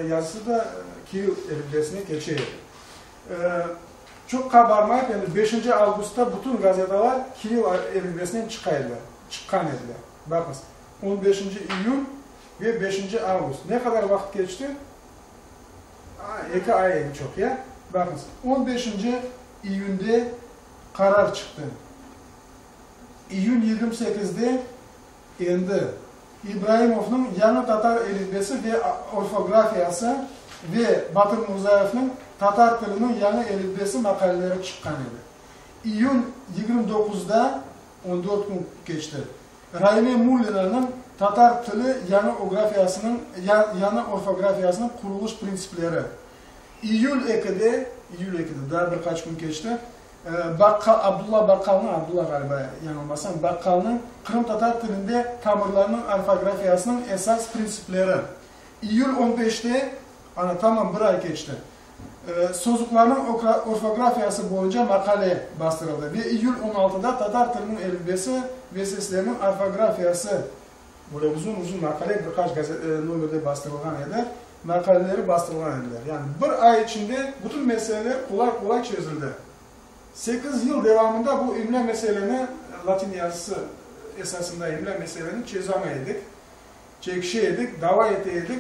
yazısı da kiril elifbesine keçe edi. Çoqqa barmayıp, endi beşinci avgustta bütün gazetalar kiril elifbesinen çıqa ediler, çıqqan ediler. Baqıñız, on beşinci iyün ve beşinci avgust. Ne qadar vaqıt keçti? Eki ay eñ çoq, ya? Baqıñız, on beşinci iyünde qarar çıqtı. İyün 28-de endi İbraimovnıñ Yañı tatar elifbesi ve orfografiyası ve Batır Murzaevniñ Tatar tiliniñ yañı elifbesi maqaleleri çıqqan edi. İyün 29-da, on dört kün keçti, Raime Mullinanıñ Tatar tili yañı ografiyasınıñ yañı orfografiyasınıñ qurulış printsipleri, İyül ekide, iyül ekide, daa bir qaç kün keçti, Baqqal, Abdulla Baqqalnıñ, Abdulla ğaliba, yañılmasam, Baqqalnıñ Qırımtatar tilinde tamırlarnıñ orfografiyasınıñ esas printsipleri, iyül on beşte, ana, tamam bir ay keçti, Sözlüklerniñ orfografiyası boyunca maqale bastırıldı ve iyül on altıda Tatar tiliniñ elifbesi ve sesleriniñ orfografiyası, Böyle uzun-uzun maqale bir qaç nomerde bastırılğan edi, maqaleleri bastırılğan ediler. Yani bir ay içinde bütün meseleler qolay-qolay çezildi. Sekiz yıl devamında bu imlâ meseleni, latin yazısı esasında imlâ meseleni çezamay edik, çekişe edik, dava ete edik.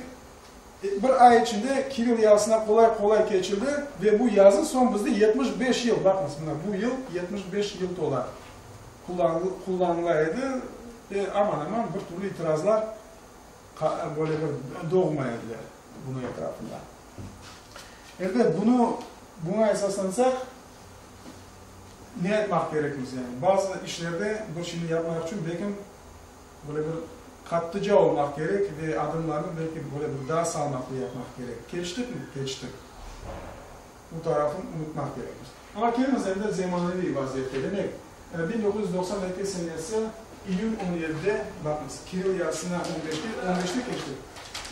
Bir ay içinde kiril yazısına qolay-qolay keçildi ve bu yazı soñ bizde 75 yıl, baqıñız, mına bu yıl 75 yıl tola, qullanıla edi ve aman-aman bir türlü itirazlar böyle bir doğmay ediler bunıñ etrafında. Elbet, bunı, buña esaslansaq, ne aytmaq kerekmiz, yani bazı işlerde bir şeyni yapmaq içün belkim böyle bir qattıca olmaq kerek ve adımlarnı belki böyle bir daa salmaqlı yapmaq kerek. Keçtikmi? Keçtik. Bu tarafını unutmaq kerekmiz. Amma keliñiz endi zemaneviy vaziyetke. Demek, 1992 senesi iyün on yedide, baqıñız, kiril yazısına on beşte, on beşte keçtik,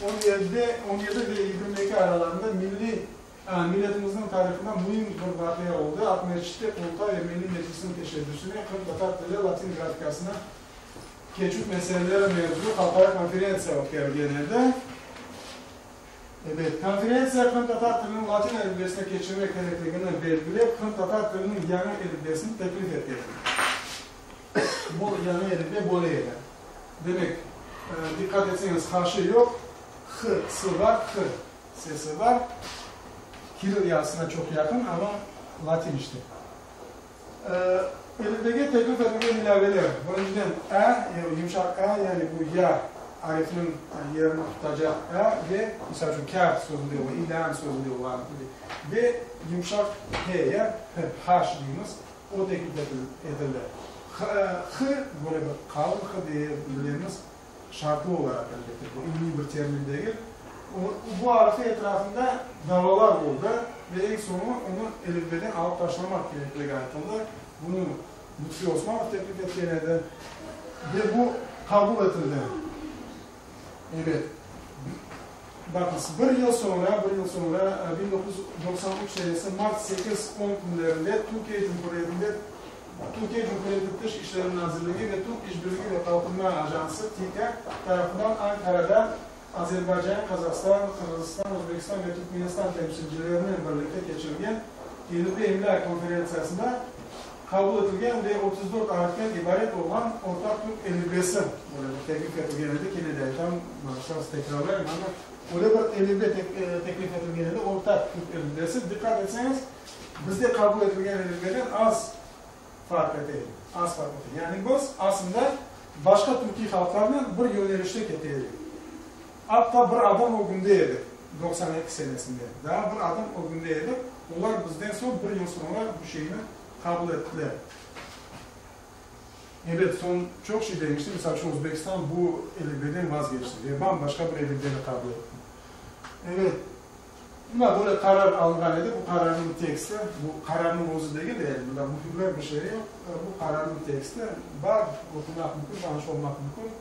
on yedide, on yedi ve 22 aralarında milliy, milletimizniñ tarihında müim bir vaqia oldı, Aqmescitte Qurultay ve Milliy Meclisniñ teşebbüsine qırımtatar tili latin grafikasına keçüv meseleleri mevzulı halqara konferentsiya ötkerilgen edi. Ebet, konferentsiya qırımtatar tiliniñ latin elifbesine keçirmek kerekligini belgilep, qırımtatar tiliniñ yañı elifbesini teklif etken edi. Bu yañı elifbe böyle edi. Demek, diqqat etseñiz, haşı yoq, h sı bar, h sesi bar. Kiril yazısına çoq yaqın, amma latin işte. Elifbege teklif etilgen ilâveler, birinciden, ä, yımşaq ä, yani bu ya arifiniñ yerini tutacaq ä ve, misal içün, kâr sözünde olğan, ilân sözünde olğan kibi, ve yımşaq h, ya h, haş deymiz, o teklif etildi. H, h, böyle bir qalın h deye bilemiz, şartlı olaraq, elbette, bu ilmiy bir termin degil. Bu arfi etrafında davalar oldı ve eñ soñu onı elifbeden alıp taşlamaq kerekligi aytıldı. Bunı Lütfi Osmanov teklif etken edi ve bu qabul etildi. Ebet. Baqıñız, bir yıl soñra, bir yıl soñra, 1993 senesi mart sekiz, on künlerinde Türkiye Cumhuriyetinde Türkiye Cumhuriyeti Tış işleri nazirligi ve Türk işbirligi ve kalkınma ajansı, TİKA, tarafından Ankarada Azerbaycan, Qazahstan, Qırğızistan, Özbekistan ve Türkmenistan temsilcilerinen birlikte keçirilgen Elifbe imlâ konferentsiyasında qabul etilgen ve 34 ariften ibaret olğan ortaq türk elifbesi böyle bir teklif etilgen edi. Kene de aytam, bağışlañız, tekrarlayım, amma öyle bir elifbe teklif etilgen edi, ortaq türk elifbesi. Diqqat etseñiz, bizde qabul etilgen elifbeden az farq ete edi, az farq ete. Yani biz aslında. Başqa türkiy halqlarnen bir yönelişte kete edik. Atta bir adım ögünde edik, 92 senesinde. Daa bir adım ögünde edik, olar bizden soñ bir yıl soñra bu şeyni qabul ettiler. Ebet, soñ çoq şey deñişti, misal içün, Özbekistan bu elifbeden vazgeçti ve bam-başqa bir elifbeni qabul etti. Ebet, mına böyle qarar alınğan edi, bu qararnıñ teksti, bu qararnıñ özü degil de, mında mühürler bir şey yoq, bu qararnıñ teksti bar, oqumaq mümkün, tanış olmaq mümkün.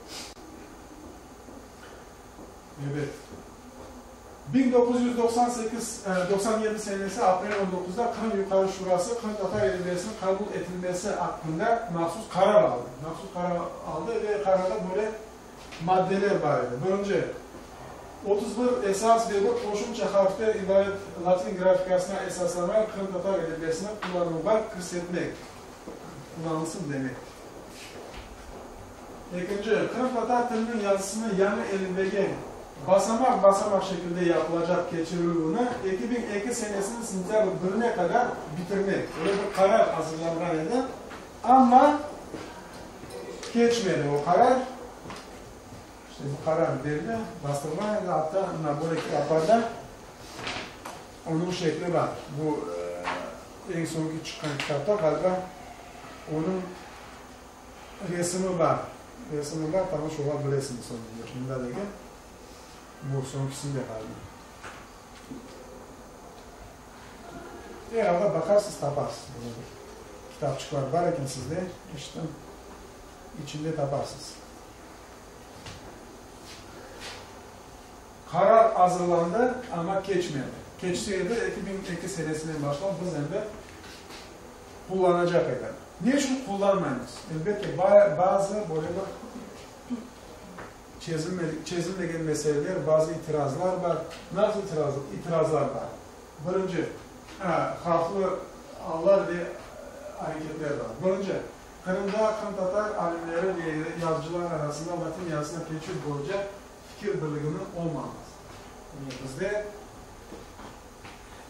Ebet. 1998, 97 senesi aprel on doquzda Qırım Yuqarı Şurası qırımtatar elifbesiniñ qabul etilmesi aqqında mahsus qarar aldı. Mahsus qarar aldı ve qararda böyle maddeler bar edi. Birinci, 31 esas ve bir qoşumça harften ibaret latin grafikasına esaslanğan qırımtatar elifbesini qullanuvğa kirsetmek, qullanılsın demek. Ekinci, qırımtatar tiliniñ yazısını yañı elifbege basamaq-basamaq şekilde yapılacaq keçirilüvini 2002 senesiniñ sentâbr birine qadar bitirmek. Öyle bir qarar azırlanğan edi, amma keçmedi o qarar. İşte bu qarar belli, bastırılğan edi, atta mına böyle kitaplarda onıñ şekli bar. Bu eñ soñki çıqqan kitapta ğaliba onıñ Resimi bar. Resimi bar, tanış ola bilesiñiz onıñ. Yoq, mında degil. Bu soñkisinde ğaliba. Er alda baqarsız, taparsız bunı. Bir kitapçıqlar bar eken sizde, eşittim. İçinde taparsız. Qarar azırlandı, amma keçmedi. Keçse edi, 2002 senesinden başlap biz endi qullanacaq edi. Ne içün qullanmaymız? Elbette, bazı böyle bir çezilmegen meseleler, bazı itirazlar bar. Nasıl itirazlar bar? Birinci, havflı allar ve areketler bar. Birinci, Qırımda qırımtatar alimleri ve yazıcıları arasında latin yazısına keçüv boyunca fikir birliginiñ olmaması. Bizde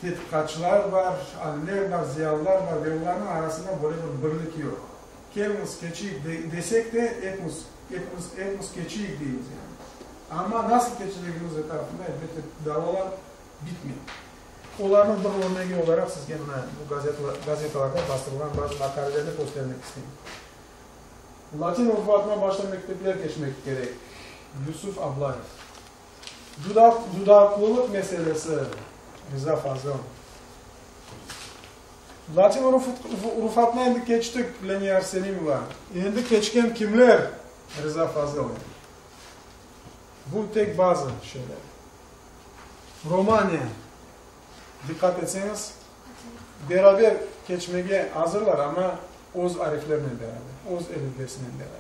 Tedqiqatçılar bar, alimler bar, ziyalılar bar ve olarnıñ arasında böyle bir birlik yoq. Keliñiz, keçeyik desek de, epimiz, epimiz, epimiz keçeyik deymiz yani. Amma nasıl keçecegimiz etrafında, elbette, davalar bitmey. Olarnıñ bir örnegi olaraq sizge mına bu gazetalarda bastırılğan bazı maqalelerni köstermek isteyim. Latin urufatına başta mektepler keçmek kerek, Yusuf Ablayev. Dudaq, dudaqlılıq meselesi, Riza Fazıl. Latin urufatına endi keçtik, Leniye Arselimova. Endi keçken kimler, Riza Fazıl. Bu tek bazı şeyler. Romaniya, diqqat etseñiz, beraber keçmege azırlar, amma öz ariflerinen beraber, öz elifbesinen beraber.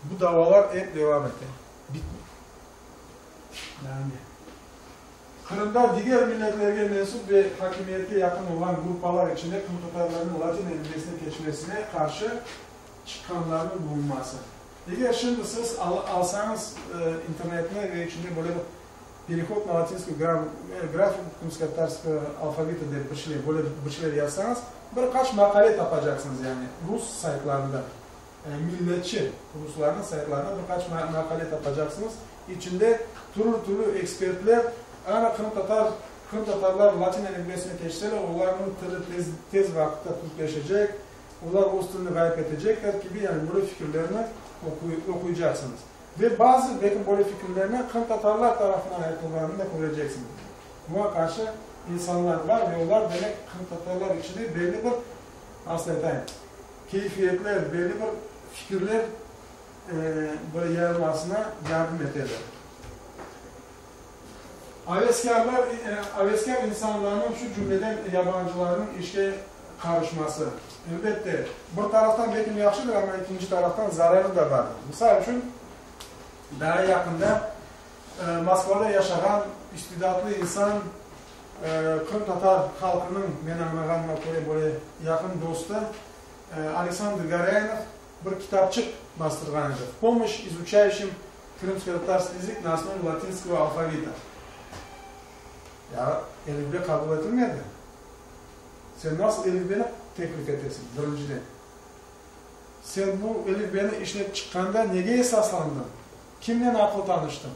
Bu davalar ep devam ete. Bitmey. Yani, Qırımda diger milletlerge mensüp ve hakimiyetke yaqın olğan gruppalar içinde qırımtatarlarnıñ latin elifbesine keçmesine qarşı çıqqanlarnıñ bulunması. Eger şimdi siz alsañız internetni ve içinde böyle bir Perehod na latinskую grafiku krımskotatarskogo alfavita dep bir şeyler, böyle bir şeyler yazsañız, bir qaç maqale tapacaqsıñız, yani rus saytlarında. Milletçi ruslarnıñ saytlarında bir qaç maqale tapacaqsıñız. İçinde türlü-türlü ekspertler, ana qırımtatar, qırımtatarlar latin elifbesine keçseler, olarnıñ tili tez, tez vaqıtta türkleşecek, olar öz tilini ğayıp etecekler kibi, yani böyle fikirlerni oquycaqsıñız. Ve bazı, belki böyle fikirlerni qırımtatarlar tarafından aytılğanını da köreceksiñiz. Buña qarşı insanlar bar ve olar, demek, qırımtatarlar içinde belli bir, nasıl aytayım, keyfiyetler, belli bir fikirler böyle yayılmasına yardım eteler. Aveskârlar, aveskâr insanlarnıñ, şu cümleden yabancılarnıñ işke qarışması, elbette, bir taraftan belki yahşıdır, amma ekinci taraftan zararı da bardır. Misal içün, daa yaqında Moskvada yaşağan istidatlı insan, qırımtatar halqınıñ, men añlağanıma köre, böyle yaqın dostu Aleksandr Gorâinov bir kitapçıq bastırğan edi, V pomoşç izuçayuşim krımskotatarskiy yazyk na osnovi latinskogo alfavita. Ya elifbe qabul etilmedi. Sen nasıl elifbeni teklif etesiñ, birinciden? Sen bu elifbeni işlep çıqqanda nege esaslandıñ? Kimnen aqıl tanıştıñ?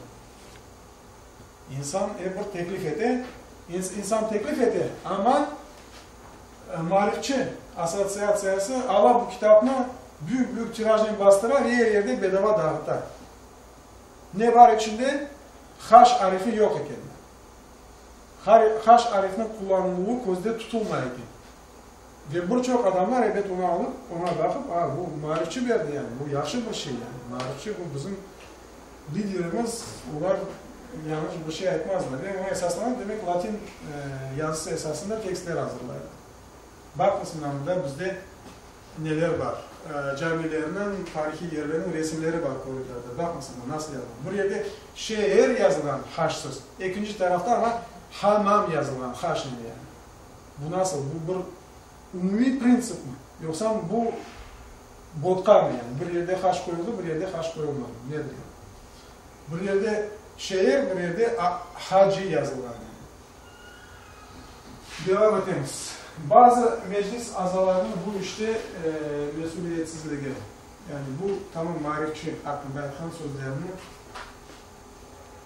İnsan er bir teklif ete, insan teklif ete, amma Maarifçi assotsiatsiyası ala bu kitapnı büyük-büyük tirajnen bastıra ve er yerde bedava dağıta. Ne bar içinde? Haş arifi yoq eken. Haş arifniñ qullanıluvı közde tutulmay eken. Ve bir çoq adamlar, ebet, onı alıp, oña baqıp, a, bu maarifçi berdi, yani, bu yahşı bir şey, yani, maarifçi, bu bizim liderimiz, olar yañlış bir şey aytmazlar. Ve oña esaslanıp, demek, latin yazısı esasında tekstler azırlaylar. Baqıñız, mına mında bizde neler bar, camilerniñ, tarihiy yerlerniñ resimleri bar koridorda. Baqıñız, mına nasıl yazılğan. Bir yerde şeer yazılğan haşsız, ekinci tarafta amma hamam yazılğan haşnen, yani. Bu nasıl? Bu bir umumiy printsipmi? Yoqsa bu botqamı yani? Bir yerde haş qoyuldı, bir yerde haş qoyulmadı. Nedir yani? Bir yerde şeer, bir yerde hacı yazılğan yani. Devam etemiz. Bazı meclis azalarınıñ bu işte mesüliyetsizligi, yani bu tamam maarifçi aqqında aytqan sözlerini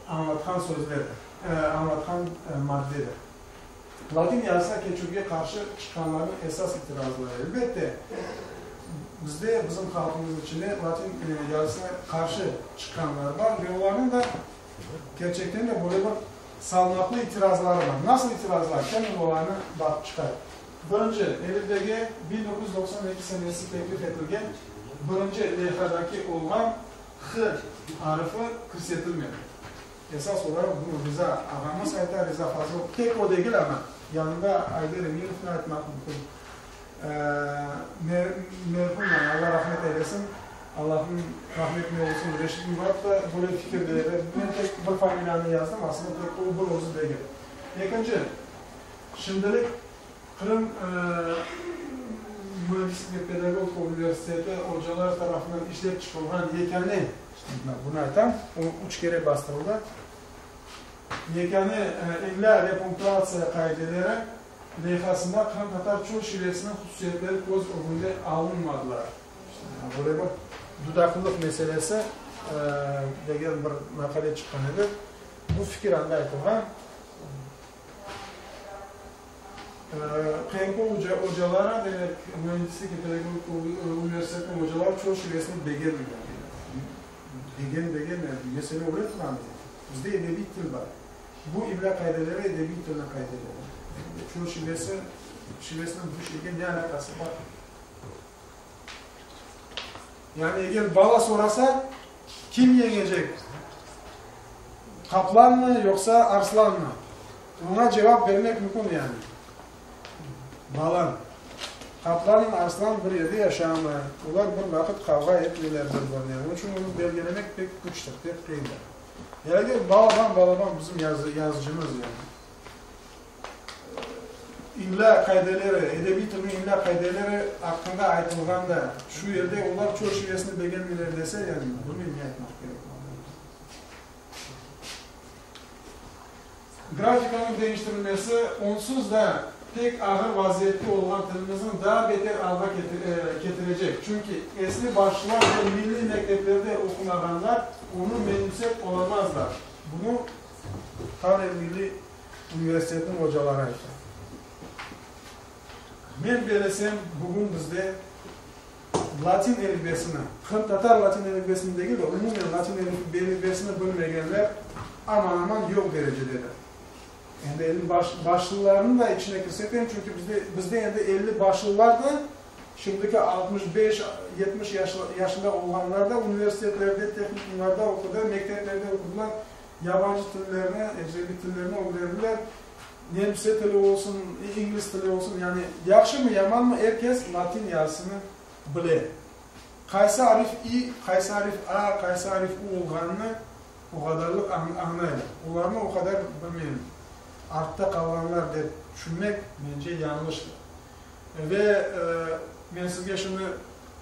añlatqan sözlerdir, añlatqan maddedir. Latin yazısına keçüvge qarşı çıqqanlarnıñ esas itirazları, elbette, bizde, bizim halqımız içinde latin yazısına qarşı çıqqanlar bar ve olarnıñ da kerçekten de böyle bir salmaqlı itirazları bar. Nasıl itirazlar? Keliñ olarnı baqıp çıqayıq. Birinci, elifbege 1992 senesi teklif etilgen birinci leyhadaki olğan h arıfı kirsetilmedi. Esas olaraq bunı Riza ağamız ayta, Riza Fazıl. Tek o degil amma, yanında Ayder Emirovnı aytmaq mümkün. Merhum, yani Alla rahmet eylesin, Allahnıñ rahmetine olsun, Reşid Murat da böyle fikirde edi. Men tek bir familiyanı yazdım, aslında tek o bir özü degil. Ekinci, şimdilik Qırım müendislik ve pedagogika universiteti ocaları tarafından işlep çıqılğan yekâne, bunı aytam, o üç kere bastırıldı, yekâne imlâ ve punktuatsiya qaideleri leyhasında qırımtatar çöl şivesiniñ hususiyetleri köz ögünde alınmadılar. Böyle bir dudaqlılıq meselesi degen bir maqale çıqqan edi. Bu fikir anda aytılğan. QMPU ocaları, demek, müendislik ve pedagogika universitetiniñ ocaları çoq şivesini begenmeyler. Begen, begenmey, mesele öyle turğan. Bizde edebiy til bar. Bu imlâ qaideleri edebiy tilniñ qaideleri. Çoq şivesi, şivesiniñ bu şeyge ne alâqası bar? Yani eger bala sorasa, kim yeñecek, qaplanmı yoqsa arslanmı? Oña cevap bermek mümkün yani. Balam, qaplanıñ arslan bir yerde yaşamay, olar bir vaqıt qavğa etmeyler bir-birinen, onıñ içün onı belgilemek pek küçtir, pek qıyındır. Ya eger balaban, balaban bizim yazıcımız yani. İmlâ qaideleri, edebiy tilniñ imlâ qaideleri aqqında aytılğanda, şu yerde olar çöl şivesini begenmeyler dese, yani bilmeyim ne aytmaq kerek. Grafikanıñ deñiştirilmesi onsuz da pek ağır vaziyette olğan tilimizni daa beter alğa ketirecek, çünki esli başlılar ve milliy mekteplerde oqumağanlar onı menimsep olamazlar. Bunı Tavriya milliy universitetiniñ ocaları ayta. Men belesem, bugün bizde latin elifbesini, qırımtatar latin elifbesini degil de, umumen latin elifbesini bilmegenler aman-aman yoq derecededir. Endi 50 başlılarnı da içine kirsetem, çünki bizde, bizde endi 50 başlılar da, şimdiki 65, 70 yaşında olğanlar da universitetlerde, tehnikumlarda oqudı, mekteplerde oqudılar, Yabancı tillerni, ecnebiy tillerni ögrendiler. Nemse tili olsun, ingliz tili olsun, yani yahşımı, yamanmı, er kes latin yazısını bile. Qaysı arif i, qaysı arif a, qaysı arif u olğanını o qadarlıq añlaylar. Olarnı o qadar, bilmeyim, artta qalğanlar dep tüşünmek, mence, yañlıştır. Ve men sizge şimdi,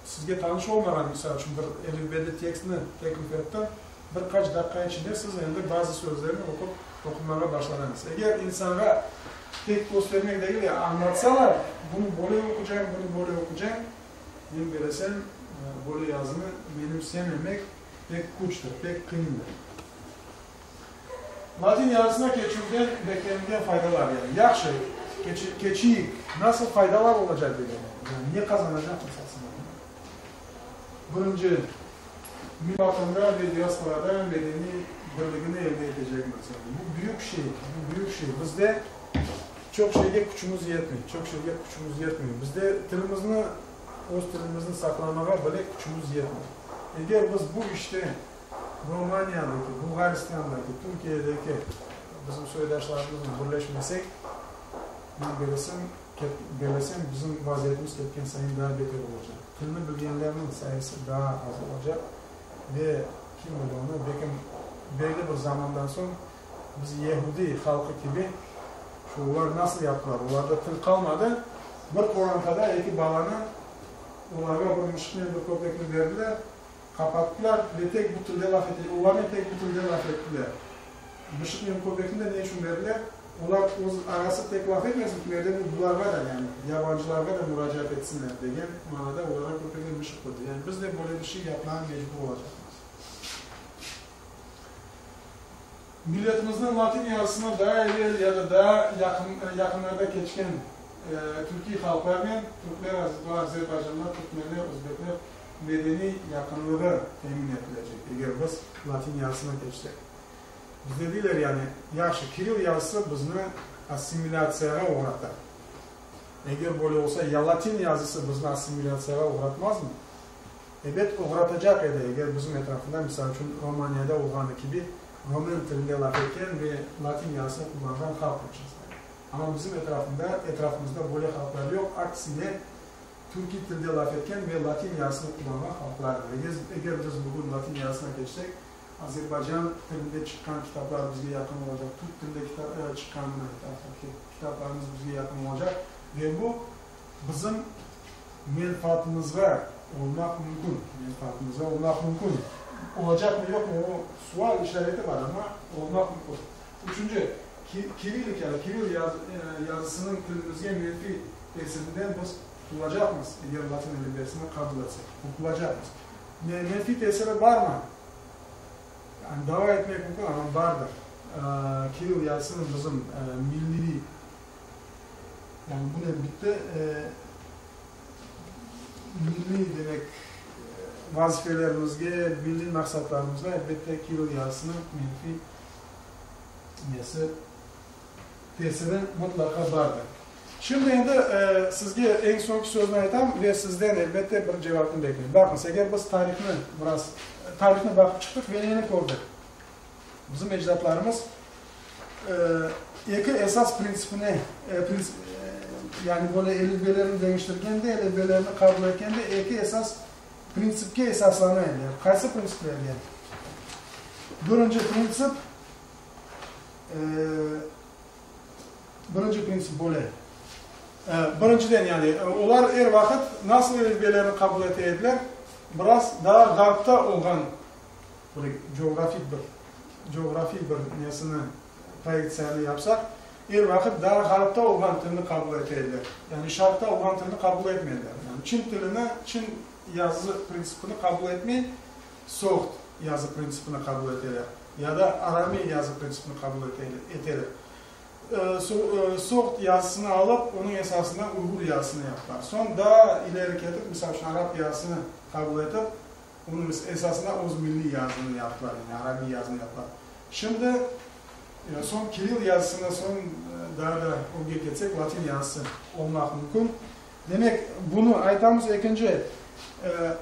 sizge tanış olmağan, misal içün, bir elifbede tekstni teklif ettim. Bir qaç daqqa içinde siz endi bazı sözlerni oqup, oqumağa başladıñız. Eger insanğa tek köstermek degil de, añlatsalar, bunı böyle oqucañ, bunı böyle oqucañ, men bilesem, böyle yazını menimsememek pek küçtir, pek qıyındır. Latin yazısına keçüvden beklenilgen faydalar, yani yahşı, keçeyik, nasıl faydalar olacaq degeni, yani ne qazanacaqmız aslında? Birinci, Vatanda ve diasporada medeniy birligini elde etecekmiz. Yani bu büyük şey, bu büyük şey. Bizde çoq şeyge küçümiz yetmey, çoq şeyge küçümiz yetmey. Bizde tilimizni, öz tilimizni saqlamağa bile küçümiz yetmey. Eger biz bu işte Romaniyadaki, Bulğaristandaki, Türkiyedeki bizim soydaşlarımıznen birleşmesek, men bilesem, belesem, bizim vaziyetimiz ketken sayın daa beter olacaq. Tilni bilgenlerniñ sayısı daa az olacaq ve, kim bile onı, belkim, belli bir zamandan soñ biz yehudiy halqı kibi, şu olar nasıl yaptılar, olarda til qalmadı, bir qorantada eki balanı, olarğa bir mışıqnen bir köpekni berdiler, Qapattılar ve tek bu tilde laf ete, olarnen tek bu tilde laf ettiler. Mışıqnen köpekni de ne içün berdiler? Olar öz arası tek laf etmesin, kimerde bir bularğa da, yani yabancılarğa da muracaat etsinler degen manada olarğa köpeknen mışıq qoydı. Yani biz de böyle bir şey yapmağa mecbur olacaqmız. Milletimizniñ latin yazısına daa evel ya da daa yaqın yaqınlarda keçken türkiy halqlarnen, türkler, azerbaycanlar, türkmenler, özbekler, medeniy yaqınlığı temin etilecek, eger biz latin yazısına keçsek. Bizde deyler, yani, yahşı, kirill yazısı bizni assimilâtsiyağa oğrata. Eger böyle olsa, ya latin yazısı bizni assimilâtsiyağa oğratmazmı? Ebet, oğratacaq edi, eger bizim etrafında, misal içün, Romaniyada olğanı kibi, romen tilinde laf etken ve latin yazısını qullanğan halq yaşasa. Amma bizim etrafında, etrafımızda böyle halqlar yoq, aksine, Türkiy tilde laf etken ve latin yazısını qullanğan halqlardır. Eger biz bugün latin yazısına keçsek, Azerbaycan tilinde çıqqan kitaplar bizge yaqın olacaq, türk tilinde çıqqan kitaplarımız bizge yaqın olacaq ve bu bizim menfaatımızğa olmaq mümkün, menfaatımızğa olmaq mümkün. Olacaqmı, yoqmı, o sual işareti bar, amma olmaq mümkün. Üçünci, kirilik ya da kiril yazısınıñ tilimizge menfiy Tesirinden biz qutulacaqmız, eger latin elifbesini qabul etsek, qurtulacaqmız. Menfiy tesiri barmı? Yani dava etmek mümkün, amma bardır. Kirill yazısınıñ bizim milliy, yani bunen bitti, milliy, demek, vazifelerimizge, milliy maqsatlarımızğa, elbette, kirill yazısınıñ menfiy nesi, tesiri mıtlaqa bardır. Şimdi endi sizge eñ soñki sözni aytam ve sizden, elbette, bir cevapnı bekleyim. Baqıñız, eger biz tarihnı biraz, tarihnı baqıp çıqtıq ve neni kördik? Bizim ecdatlarımız eki esas printsipine, yani böyle elifbelerini deñiştirgende, elifbelerini qabul etkende eki esas printsipke esaslana ediler. Qaysı printsiplerge? Birinci printsip, Birinci printsip böyle. Birinciden, yani, olar er vaqıt nasıl elifbelerini qabul ete ediler? Biraz daa ğarpta olğan, böyle coğrafik bir, coğrafiy bir nesini, proektsiyanı yapsaq, er vaqıt daa ğarpta olğan tilni qabul ete ediler. Yani, şarqta olğan tilni qabul etmediler. Yani, çin tilini, çin yazı printsipini qabul etmey, soğd yazı printsipini qabul eteler. Ya da aramey yazı printsipini qabul eteler. Soğd yazısını alıp, onıñ esasında uyğur yazısını yaptılar. Soñ daa ileri ketip, misal içün, arap yazısını qabul etip, onıñ esasında öz milliy yazını yaptılar, yani aramiy yazını yaptılar. Şimdi, soñ kirill yazısını, soñ daa da ögge ketsek, latin yazısı olmaq mümkün. Demek, bunı aytamız. Ekinci,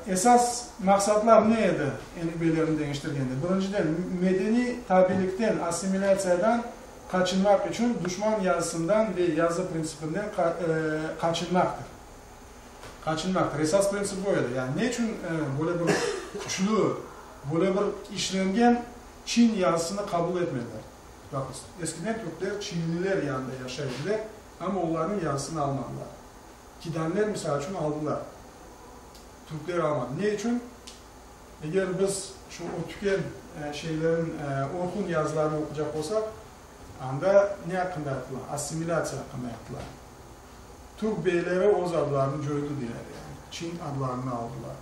esas maqsatlar ne edi elifbelerini deñiştirgende? Birinciden, medeniy tabilikten, assimilâtsiyadan qaçınmaq içün duşman yazısından ve yazı printsipinden qaçınmaqtır. Qaçınmaqtır. Esas printsip bu edi. Yani ne içün böyle bir küçlü, böyle bir işlengen çin yazısını qabul etmediler? Baqıñız, eskiden türkler çinliler yanında yaşay ediler. Amma olarnıñ yazısını almadılar. Kidanler, misal içün, aldılar. Türkler almadı. Ne içün? Eger biz şu ötüken şeylerin, Orhun yazılarını oqucaq olsaq, anda ne aqqında aytıla? Assimilâtsiya aqqında aytıla. Türk beyleri öz adlarını coydı, deyler, yani çin adlarını aldılar.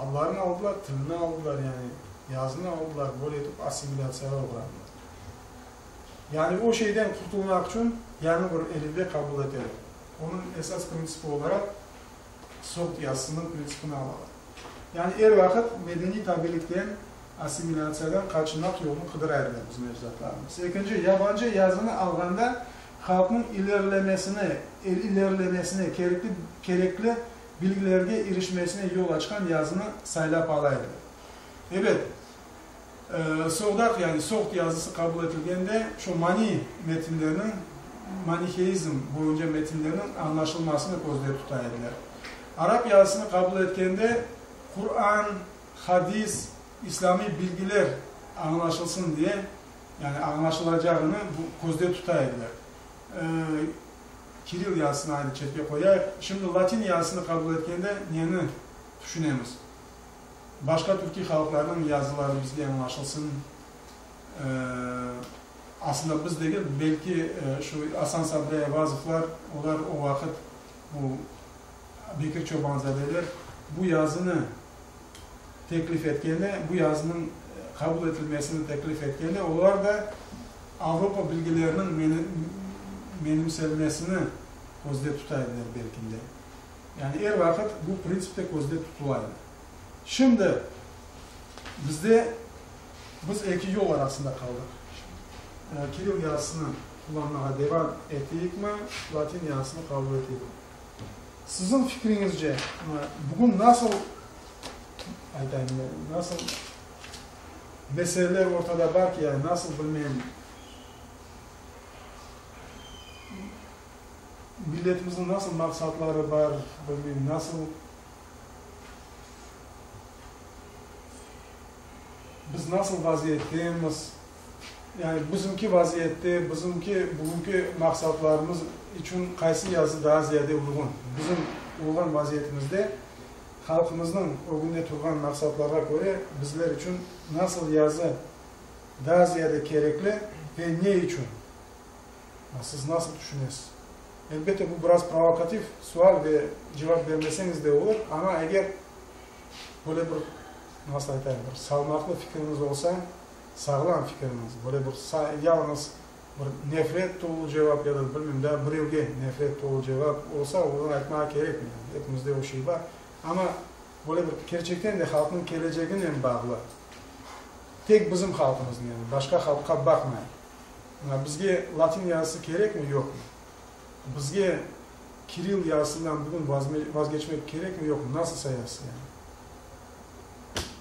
Adlarını aldılar, tilini aldılar, yani yazını aldılar, böyle etip assimilâtsiyağa oğradılar. Yani o şeyden qurtulmaq içün yañı bir elifbe qabul eteler. Onıñ esas printsipi olaraq Soğd yazısınıñ printsipini alalar. Yani er vaqıt medeniy tabilikten, assimilâtsiyadan qaçınmaq yolunı qıdıra ediler bizim ecdatlarımız. Ekinci, yabancı yazını alğanda halqnıñ ilerilemesine, ilerilemesine kerekli, kerekli bilgilerge irişmesine yol açqan yazını saylap ala ediler. Ebet, Soğdaq, yani Soğd yazısı qabul etilgende, şu Mani metinleriniñ, maniheizm boyunca metinlerniñ añlaşılmasını közde tuta ediler. Arap yazısını qabul etkende, Quran, hadis, islâmiy bilgiler añlaşılsın diye, yani añlaşılacağını közde tuta ediler. Kiril yazısını ayrı çetke qoyayıq. Şimdi latin yazısını qabul etkende neni tüşünemiz? Başqa türkiy halqlarnıñ yazıları bizge añlaşılsın. Aslında biz degil, belki şu Asan Sabri Ayvazovlar, olar o vaqıt bu Bekir Çobanzadeler bu yazını teklif etkende, bu yazınıñ qabul etilmesini teklif etkende, olar da Avropa bilgileriniñ menimselmesini közde tuta ediler belki de. Yani er vaqıt bu printsip de közde tutula edi. Şimdi bizde biz eki yol arasında qaldıq. Kiril yazısını qullanmağa devam eteyikmi, latin yazısını qabul eteyikmi? Siziñ fikriñizce, bugün nasıl, aytayım, nasıl meseleler ortada bar ki, yani nasıl bilmeyim, Milletimizniñ nasıl maqsatları bar, bilmeyim, nasıl biz nasıl vaziyettemiz, yani bizimki vaziyette, bizimki bugünki maqsatlarımız içün qaysı yazı daa ziyade uyğun? Bizim olğan vaziyetimizde halqımıznıñ ögünde turğan maqsatlarğa köre bizler içün nasıl yazı daa ziyade kerekli ve ne içün? Siz nasıl tüşünesiz? Elbette, bu biraz provokativ sual ve cevap bermeseñiz de olur, amma eger böyle bir, nasıl aytayım, bir salmaqlı fikriñiz olsa, sağlam fikriñiz, böyle bir yalıñız bir nefret tolu cevap ya da, bilmeyim, daa birevge nefret tolu cevap olsa, onı aytmağa kerekmey, epimizde o şey bar, amma böyle bir kerçekten de halqnıñ keleceginen bağlı, tek bizim halqımıznıñ, yani başqa halqqa baqmayıp, Mına bizge latin yazısı kerekmi, yoqmı? Bizge kiril yazısından bugün vazgeçmek kerekmi, yoqmı? Nasıl sayasız yani?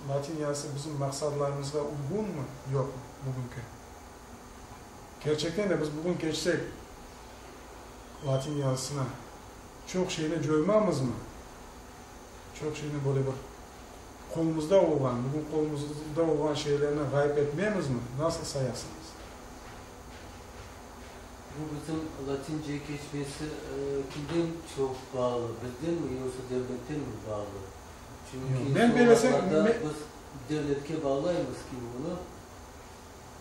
Latin yazısı bizim maqsadlarımızğa uyğunmı, yoqmı bugünki? Kerçekten de biz bugün keçsek latin yazısına, çoq şeyni coymamızmı? Çoq şeyni böyle bir qolumızda olğan, bugün qolumızda olğan şeylerni ğayıp etmemizmi? Nasıl sayasıñız? Bu bizim latincege keçmesi kimden çoq bağlı, bizdenmi yoqsa devlettenmi bağlı? Çünki soñralarda biz devletke bağlaymız ki bunı,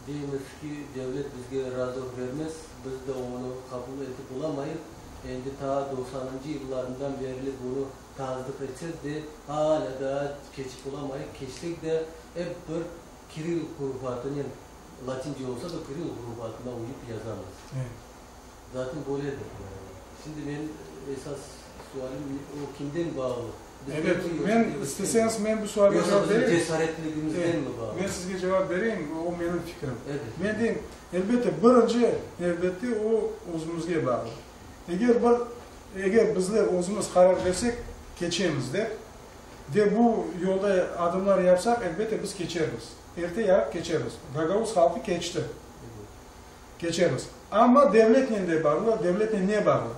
deymiz ki, devlet bizge razılıq bermez, biz de onı qabul etip olamayıq. Endi taa doqsanıncı yıllarından berli bunı tasdıq etsek de, alâ daa keçip olamayıq, keçsek de, ep bir kiril hurufatınen, latince olsa da, kiril hurufatına uyıp yazamız. Zaten böyledir. Şimdi men esas sualim, o kimden bağlı? Evet, men, isteseñiz, men bu sualge cevap bereyim. Yoqsa bizim cesaretligimizdenmi bağlı? Men sizge cevap bereyim, o menim fikrim. Men deyim, elbette, birinci nevbette o özümizge bağlı. Eger bir, eger bizler özümiz qarar bersek, keçemiz dep, ve bu yolda adımlar yapsaq, elbette, biz keçermiz. Erte yarıq keçermiz. Gagauz halqı keçti. Keçermiz. Amma devletnen de bağlı, devletnen ne bağlı?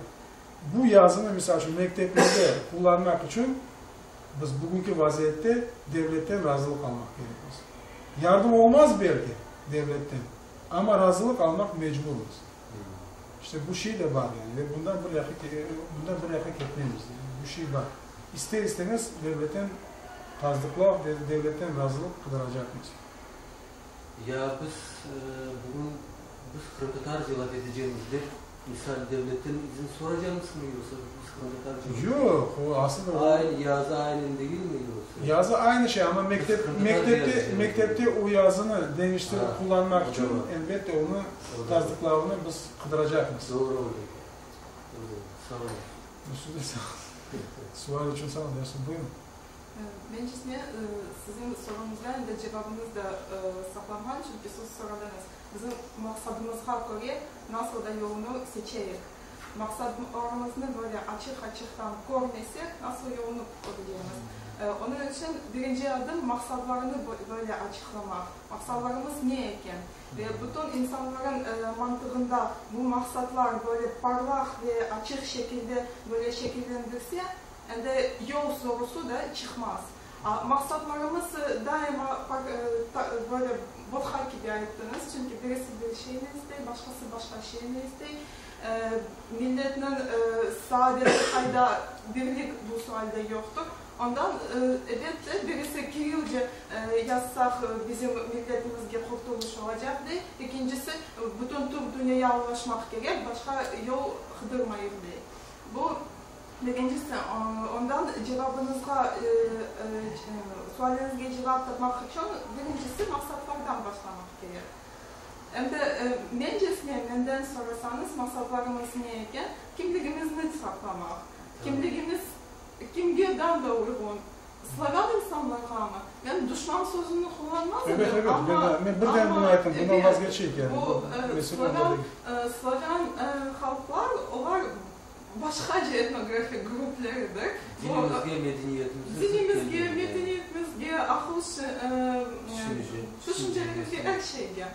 Bu yazını, misal içün, mekteplerde qullanmaq içün biz bugünki vaziyette devletten razılıq almaq kerekmiz. Yardım olmaz belki devletten, amma razılıq almaq mecburmız. İşte bu şey de bar yani ve bundan bir yaqqa bundan bir yaqqa ketmemiz. Yani bu şey bar. İster-istemez devletten tasdıqlav, devletten razılıq qıdıracaqmız. Ya biz bugün biz qırımtatarca laf etecekmiz dep. Misal, devletten izin soracamızmı yoqsa biz qırımtatarca mı? Yoq, o asıl o. Aynı, yazı aynen degilmi yoqsa? Yazı aynı şey, amma mektep, mektepte, mektepte o yazını deñiştirip qullanmaq içün, elbette, onı tasdıqlavını biz qıdıracaqmız. Doğru oldı. Doğru oldı. Sağ olun. Siz de sağ olun. Sual içün sağ olun. Buyurın. Mencesine, siziñ soruñızda endi cevabıñız da saqlanğan, çünki siz soradıñız, bizim maqsadımızğa köre nasıl da yolunı seçeyik. Maqsadlarımıznı böyle açıq-açıqtan körmesek, nasıl yolunı bilemiz? Onıñ içün birinci adım maqsadlarını böyle açıqlamaq. Maqsadlarımız ne eken? Ve bütün insanların mantığında bu maqsadlar böyle parlaq ve açıq şekilde böyle şekillendirse, Endi yol sorusu da çıqmaz. Maqsatlarımız daima böyle botqa kibi ayttıñız, çünki birisi bir şeyni istey, başqası başqa şeyni istey. Milletniñ saadeti qayda, birlik bu sualde yoqtır. Ondan, elbette, birisi kirilce yazsaq bizim milletimizge qurtulış olacaq dey, ekincisi bütün türk dünyaya ulaşmaq kerek, başqa yol qıdırmayıq dey. Bu. Birincisi, ondan cevabıñızğa, sualiñizge cevap tapmaq içün, birincisi maqsatlardan başlamaq kerek. Em de mencesine, menden sorasañız, maqsatlarımız ne eken, kimligimizni saqlamaq. Kimligimiz kimge daa da uyğun, slavân insanlarğamı? Men duşman sözüni qullanmaz edim, Evet, evet, amma, men birden amma bunı ayttım, bundan ebet, vazgeçeyik yani, bu bu mesele onda slavân, degil. slavân halqlar, olar Başqaca etnografik grupleridir. Dinimizge, medeniyetimizge zıt Dinimizge, kelgen. medeniyetimizge, aqıl tüşüncelerimizge, er şeyge.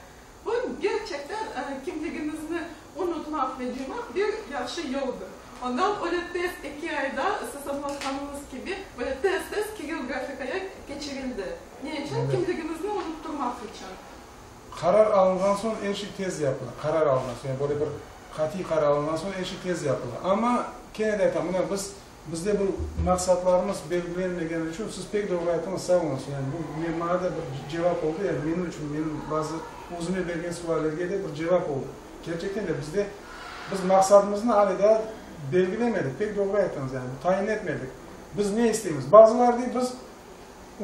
Bu gerçekten kimligimizni unutmaq ve cıymaq bir yahşı yoldır. Ondan öyle tez eki ayda, siz añlatqanıñız kibi, böyle tez-tez kirill grafikaya keçirildi. Ne içün? Kimligimizni unutturmaq içün. Qarar alınğan soñ er şey tez yapıla. Qarar alınğan soñ, yani böyle bir qatiy qarar alınğan soñ er şey tez yapıla. Amma, kene de aytam, mına biz, bizde bu maqsatlarımız belgilenmegeni içün, siz pek doğru ayttıñız, sağ oluñız, yani bu men, maña da bir cevap oldı, yani menim içün, menim bazı özüme bergen suallerge de bir cevap oldı. Kerçekten de bizde, biz maqsadımıznı ale daa belgilemedik, pek doğru ayttıñız, yani tayin etmedik. Biz ne isteymiz? Bazıları dey, biz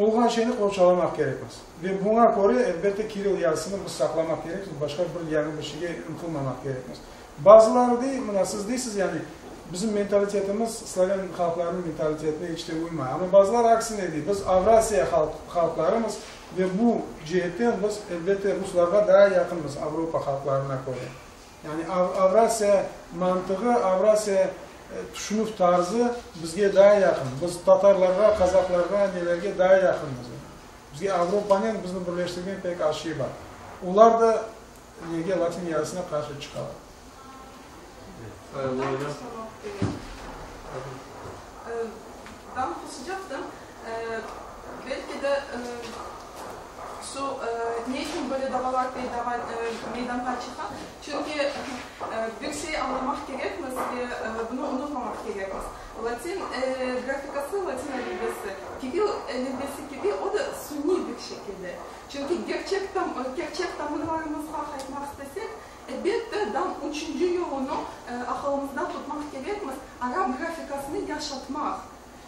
Olğan şeyni qorçalamaq kerekmiz. Ve buña köre, elbette, kirill yazısını biz saqlamaq kerekmiz, başqa bir yañı bir şeyge ıntılmamaq kerekmiz. Bazıları dey, mına siz deysiz, yani, bizim mentalitetimiz slavân halqlarınıñ mentalitetine iç de uymay. Amma bazıları aksine dey, biz Avrasiya halqlarımız ve bu ceetten biz, elbette, ruslarğa daa yaqınmız Avropa halqlarına köre. Yani Avrasiya mantığı, Avrasiya tüşünüv tarzı bizge daa yaqın. Biz tatarlarğa, qazaqlarğa, nelerge daa yaqınmız. Bizge Avropanen bizni birleştirgen pek az şey bar. Olar da nege latin yazısına qarşı çıqalar. Ben qoşacaqtım, belki de şu ne içün böyle davalar peyda meydanğa çıqa, çünki bir şey añlamaq kerekmiz ve bunı unutmamaq kerekmiz. Latin grafikası, latin elifbesi, kirill elifbesi kibi, o da suniy bir şekilde. Çünki gerçek kerçek tamırlarımızğa qaytmaq istesek, Elbette, dam üçünci yolunı aqılımızda tutmaq kerekmiz, arap grafikasını yaşatmaq.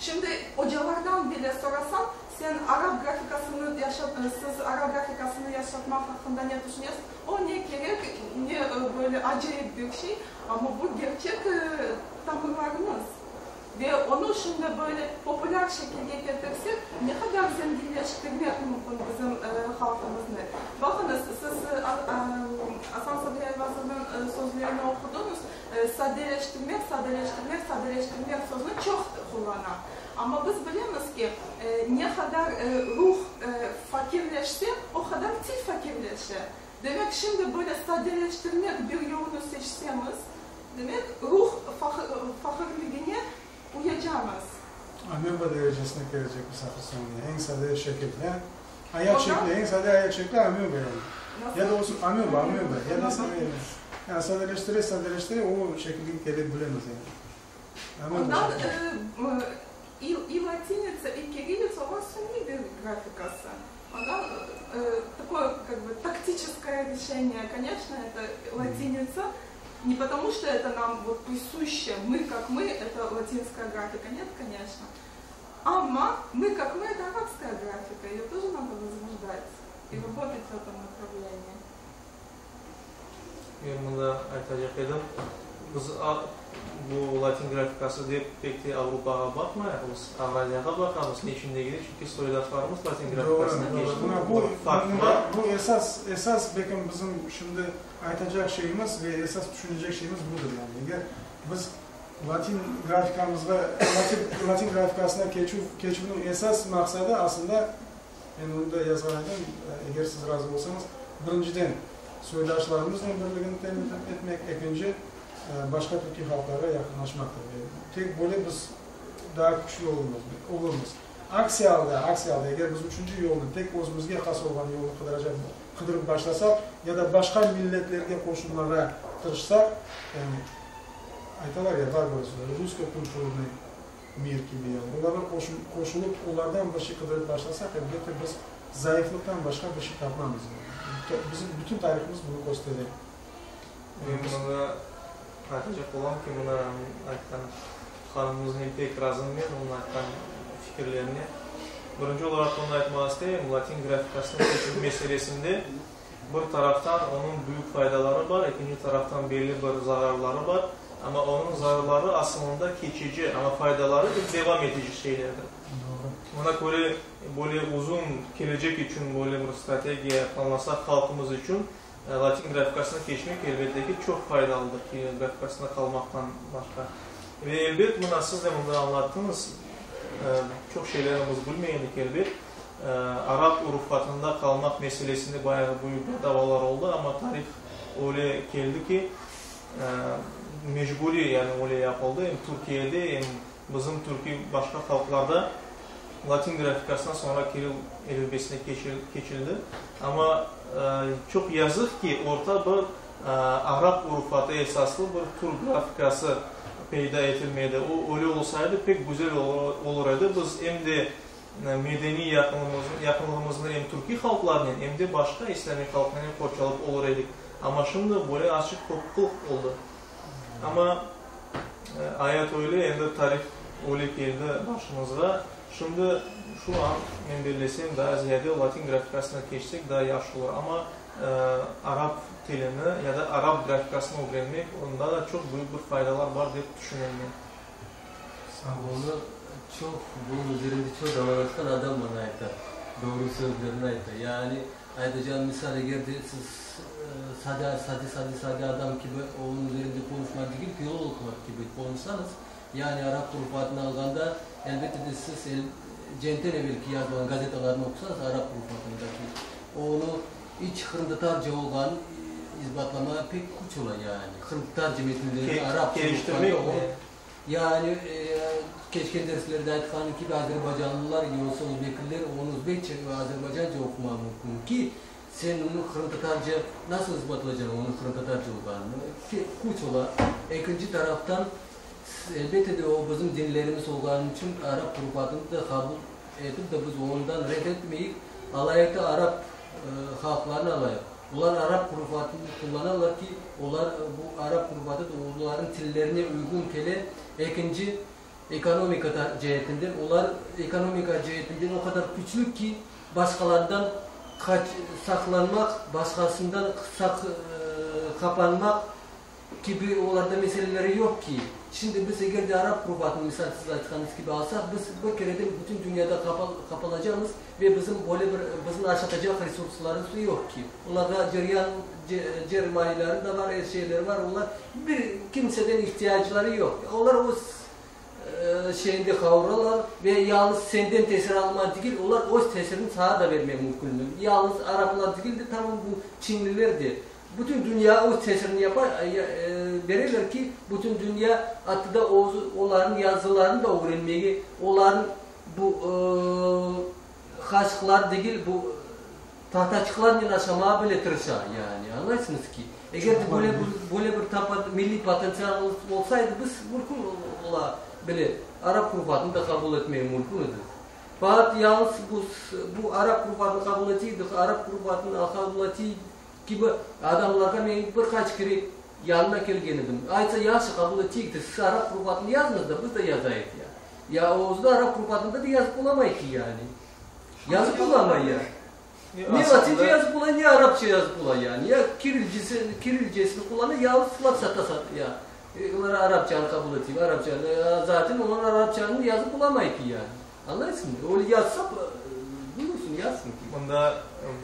Şimdi ocalardan bile sorasañ, sen arap grafikasını yaşat, siz arap grafikasını yaşatmaq aqqında ne tüşünesiz? O, ne kerek, ne böyle acayip bir şey, amma bu gerçek tamırlarımız. Ve onı şimdi böyle populâr şekilge ketirsek, ne qadar zenginleştirmek mümkün bizim halqımıznı. Baqıñız, siz Asan Sabri Ayvazovnıñ sözlerini oqudıñız, sadeleştirmek, sadeleştirmek, sadeleştirmek sözüni çoq qullana. Amma biz bilemiz ki, ne qadar ruh fakirleşse, o qadar til fakirleşe. Demek, şimdi böyle sadeleştirmek bir yolunı seçsemiz, Demek, ruh faqirligine uyacamız. Amöba derecesine kelecekmiz ahır soñunda. Eñ sade şekil, he? Ayat şekli, eñ sade ayat şekli amöba yani. Ya da olsun amöba, amöba. Ya da yani sadeleştire, sadeleştire o şekilge kele bilemiz yani. Amöba Ondan i latinitsa, i kirillitsa olar suniy bir grafikası. Ondan takoye, kak bı, taktiçeskoye rişeniye, koneçno, eto latinitsa. Не потому, что это нам вот присуще, мы как мы, это латинская графика, нет, конечно. Amma мы как мы, это арабская графика, ее тоже надо возрождать и работать в этом направлении. Men mında aytacaq edim, biz bu latin grafikası dep pek te Avropağa baqmayıq, biz Avraziyağa baqamız. Ne içün degende, çünki soydaşlarımız latin grafikasına keçti. Doğru, bu farq bar. Bu esas, esas belkim bizim şimdi aytacaq şeyimiz ve esas tüşünecek şeyimiz budır yani. Eger biz latin grafikamızğa, latin, latin grafikasına keçüv, keçüvniñ esas maqsadı aslında, Men onı da yazğan edim, eger siz razı olsañız, birinciden, soydaşlarımıznen birligini temin etmek, ekinci, başqa türkiy halqlarğa yaqınlaşmaqtır. Ve tek böyle biz daa küçlü olurmız. Aksi alda, aksi alda, eger biz üçünci yolnı, tek özümizge has olğan yolnı qıdıracaq, qıdırıp başlasaq ya da başqa milletlerge qoşulmağa tırışsaq, yani, aytalar ya, bar böyle sözler, russko-kulturnıy mir kibi, yani olarğa qoşulıp, olardan bir şey qıdırıp başlasaq, elbette, biz zayıflıqtan başqa bir şey tapmamız. Bizim bütün tarihımız bunı köstere. Men mında aytacaq olam ki, mına aytqan hanımımıznen pek razım men, onıñ aytqan fikirlerine. Birinci olaraq onı aytmağa isteyim, latin grafikasınıñ keçüv meselesinde bir taraftan onıñ büyük faydaları bar, ekinci taraftan belli bir zararları bar. Amma onıñ zararları asılında keçici, amma faydaları ep devam etici şeylerdir. Buna köre, böyle uzun kelecek içün böyle bir strategiya planlasaq halqımız içün, latin grafikasına keçmek, elbette ki, çoq faydalıdır, kiril grafikasında qalmaqtan başqa. Ve elbet, mına siz de mında añlattıñız, çoq şeylerni biz bilmey edik, elbet. Arap urufatında qalmaq meselesinde bayağı büyük bir davalar oldı, amma tarih öyle keldi ki, Mecburiy, yani öyle yapıldı, em Türkiyede, em bizim türkiy başqa halqlarda latin grafikasından soñra kiril elifbesine keçildi. Amma çoq yazıq ki, orta bir arap urufatı esaslı bir türk grafikası peyda etilmedi. O, öyle olsaydı, pek güzel olur edi. Biz em de medeniy yaqınlığımıznı em türkiy halqlarnen, em de başqa islâmiy halqlarnen qorçalıp olur edik. Amma şimdi böyle azçıq qopuqlıq oldı. Amma ayat öyle, endi tarih öyle keldi başımızğa. Şimdi şu an, men bellesem, daa ziyade latin grafikasına keçsek, daa yahşı olur. Amma arap tilini ya da arap grafikasını ögrenmek, onda da çoq büyük bir faydalar bar, dep tüşünem men. Onı çoq, bunıñ üzerinde çoq davalaşqan adam bana ayta, doğru sözlerni ayta. Yani, aytacağım misal, eger de siz sade, sade, sade, sade adam kibi onıñ üzerinde qonuşma degil, filologlar kibi qonuşsañız, yani arap urufatını alğanda, elbette de siz cenkten evelki yazılğan gazetalarnı oqusañız, arap urufatındaki, onı iç qırımtatarca olğanın isbatlamağa pek küç ola, yani, qırımtatarca metinlerni arapça oquğanda o, yani, keçken derslerde aytqanım kibi, azerbaycanlılar yoqsa özbekliler onı özbekçe ve azerbaycanca oqumağı mümkün ki, sen onı qırımtatarca nasıl isbatlaycañ onıñ qırımtatarca olğanını, küç ola. Ekinci taraftan, elbette de, o bizim dinlerimiz olğanı içün arap urufatını da qabul etip de biz ondan red etmeyik, alayıq da arap halqlarını alayıq. Olar arap hurufatını qullanalar ki, olar bu arap hurufatı da olarnıñ tillerine uyğun kele. Ekinci, ekonomika ceetinden, olar ekonomika ceetinden o qadar küçlü ki, başqalardan qaç saqlanmaq, başqasından saq qapanmaq Kibi olarda meseleleri yoq ki. Şimdi biz eger de arap urufatını, misal siz aytqanıñız kibi alsaq, biz bir kereden bütün dünyada qapalacamız ve bizim böyle bir bizni aşatacaq resurslarımız yoq ki. Olarğa ceryan, cermayları da bar, er şeyleri bar, olar bir kimseden ihtiyacları yoq. Olar öz şeyinde qavuralar ve yalıñız senden tesir alma degil, olar öz tesirini saña da bermek mümkünler. Yalıñız araplar degil de, tamam bu çinliler de. Bütün dünya öz tesirini yapa, bereler ki, bütün dünya atta da olarnıñ yazılarını da ögrenmege, olarnıñ bu qaşıqlar degil, bu tahtaçıqlarnen aşamağa bile tırışa, yani, añlaysıñız ki. Eger de böyle bir, böyle bir milliy potentsialımız olsaydı, biz mümkün ola bile arap urufatını da qabul etmege mümkün edi. Faqat yalıñız bu, bu arap urufatını qabul eteydik, arap urufatını qabul eteyik, Kibi adamlarğa men bir qaç kere. Yanına kelgen edim. Aytsa, yahşı, qabul eteyik de, siz arap urufatını yazıñız da, biz de yazayıq ya. Ya özü de arap urufatında da yazıp olamay ki yani. Yazıp olamay ya. Ne latince yazıp ola, ne arapça yazıp ola yani. Ya kirilcesi, kirilcesini qullana, ya laf sata ya. Olar arapçanı qabul eteyik, arapçanı. Zaten olar arapçanı yazıp olamay ki yani. Añlaysıñmı? Öyle yazsa, buyursın, yazsın ki. Mında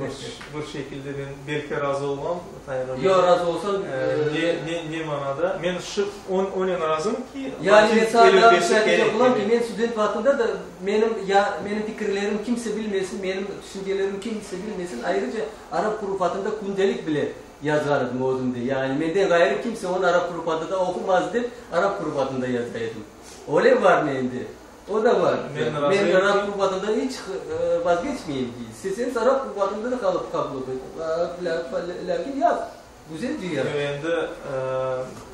bir, bir şekilde men belki razı olmam, Tayyar oca. Yoq, razı olsañ. Ne, ne, ne manada? Men şu onen razım ki, Yani men saña daa bir şey aytacaq olam ki, men student vaqtında da menim, ya, menim fikirlerim kimse bilmesin, menim tüşüncelerim kimse bilmesin, ayrıca arap hurufatında kündelik bile yazğan edim özüm de. Yani menden ğayrı kimse onı arap hurufatında oqumaz dep, arap hurufatında yaza edim. Öyle bar mende. O da bar. Men arap urufatından iç vazgeçmeyim ki. İsteseñiz arap urufatında da qalıp qabul et, lâkin yaz, güzelce yaz. Yoq, endi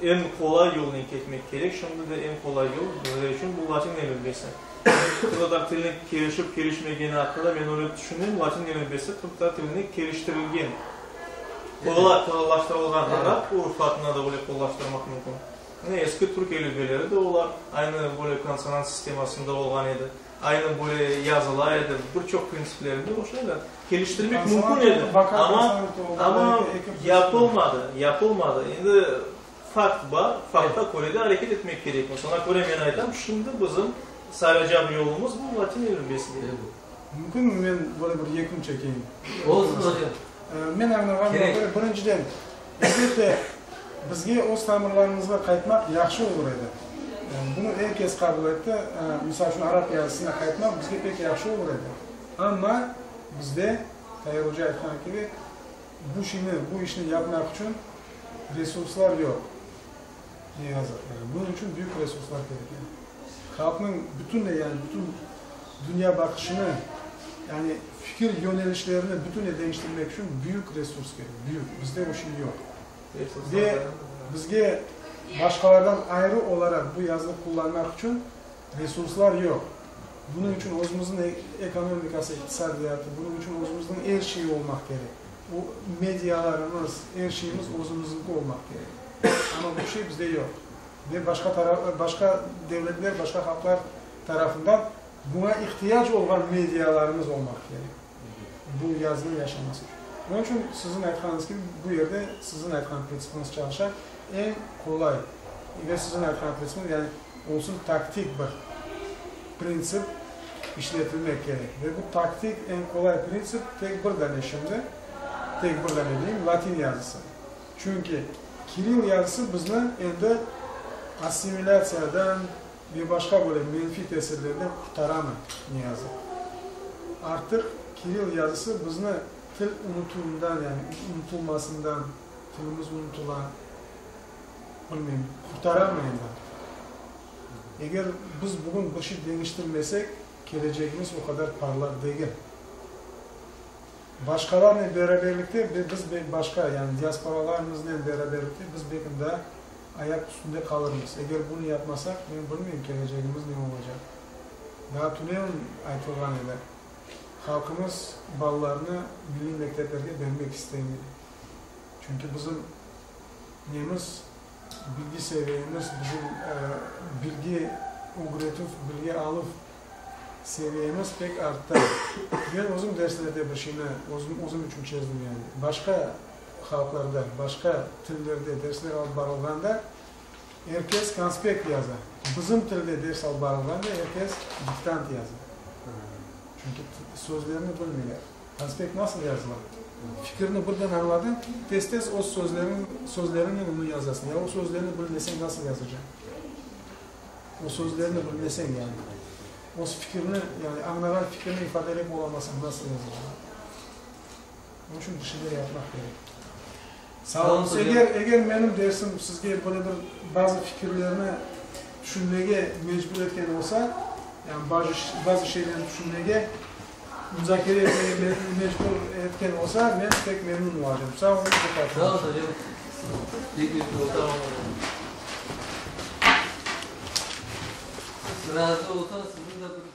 eñ qolay yolnen ketmek kerek. Şimdi de eñ qolay yol bizler içün bu latin elifbesi. Qırımtatar tiline kelişip kelişmegeni aqqında men öyle tüşünem, latin elifbesi qırımtatar tiline keliştirilgen, qolaylaştırılğan arap urufatına da öyle qolaylaştırmaq mümkün. Mına eski türk elifbeleri de olar aynı böyle konsonant sistemasında olğan edi, aynı böyle yazıla edi, bir çoq printsiplerinde oşaylar. Keliştirmek mümkün edi, amma, amma yapılmadı, yapılmadı. Endi fakt bar, faktqa köre de areket etmek kerekmiz. Oña köre men aytam, şimdi bizim saylaycaq yolumız bu latin elifbesi dep. Mümkünmi men böyle bir yekün çekeyim? Olsun, hocam. Men añlağanıma köre, birinciden, elbette, bizge öz tamırlarımızğa qaytmaq yahşı olur edi. Bunı er kes qabul etti. Misal içün, arap yazısına qaytmaq bizge pek yahşı olur edi. Amma bizde, Tair oca aytqanı kibi, bu şeyni, bu işni yapmaq içün resurslar yoq. Ne yazıq. Yani bunıñ içün büyük resurslar kerek. Yani halqnıñ bütünley, yani bütün dünyabaqışını, yani fikir yönelişlerini bütünley deñiştirmek içün büyük resurs kerek, büyük. Bizde o şey yoq. Ve bizge başqalardan ayrı olaraq bu yazını qullanmaq içün resurslar yoq. Bunıñ içün özümizniñ ekonomikası, iqtisadiyatı, bunıñ içün özümizniñ er şeyi olmaq kerek. O medialarımız, er şeyimiz özümiziñki olmaq kerek. Amma bu şey bizde yoq. Ve başqa taraf, başqa devletler, başqa halqlar tarafından buña ihtiyac olğan medialarımız olmaq kerek. Bu yazınıñ yaşaması içün. Onıñ içün siziñ aytqanıñız kibi, bu yerde siziñ aytqan printsipiñiz çalışa, eñ qolay ve siziñ aytqan printsipiñiz, yani olsun taktik bir printsip işletilmek kerek. Ve bu taktik, eñ qolay printsip tek bir dane şimdi, tek bir dane deyim, latin yazısı. Çünki kirill yazısı bizni endi assimilâtsiyadan ve başqa böyle menfiy tesirlerden qurtaramay, ne yazıq. Artıq kirill yazısı bizni til unutuvından, yani unutılmasından, tilimiz unutıla, bilmeyim, qurtaramay endi artıq. Eger biz bugün bir şey deñiştirmesek, kelecegimiz o qadar parlaq degil. Başqalarnen beraberlikte biz başqa, yani diasporalarımıznen beraberlikte biz belki daa ayaq üstünde qalırmız. Eger bunı yapmasaq, men bilmeyim, kelecegimiz ne olacaq. Daa tünevin aytılğan edi, halqımız balalarını milliy mekteplerge bermek istemey. Çünki bizim nemiz, bilgi seviyemiz, bizim bilgi ögretüv, bilgi aluv seviyemiz pek arttı. Men özüm derslerde bir şeyni özüm, özüm içün çezdim yani. Başqa halqlarda, başqa tillerde dersler alıp barılğanda er kes konspekt yaza. Bizim tilde ders alıp barılğanda er kes diktant yaza. Çünki sözlerni bilmeyler. Konspekt nasıl yazıla? Fikirni birden añladıñ, tez-tez öz sözleriñ, sözleriñnen onı yazasıñ. Ya o sözlerni bilmeseñ nasıl yazacaq? O sözlerni bilmeseñ yani. Öz fikirni, yani añlağan fikirni ifadelep olamasañ nasıl yazacaq? Onıñ içün bir şeyler yapmaq kerek. Sağ oluñız. Eger, eger menim dersim sizge böyle bir bazı fikirlerni tüşünmege mecbur etken olsa, yani bazı, bazı şeylerni tüşünmege, muzakere etmege mecbur etken olsa, men pek memnun olacağım. Sağ oluñız, diqqatıñız içün. Sağ oluñ, hocam. Pek memnun oldum. Sağ oluñ. Razı olsañ, siziñ de bir.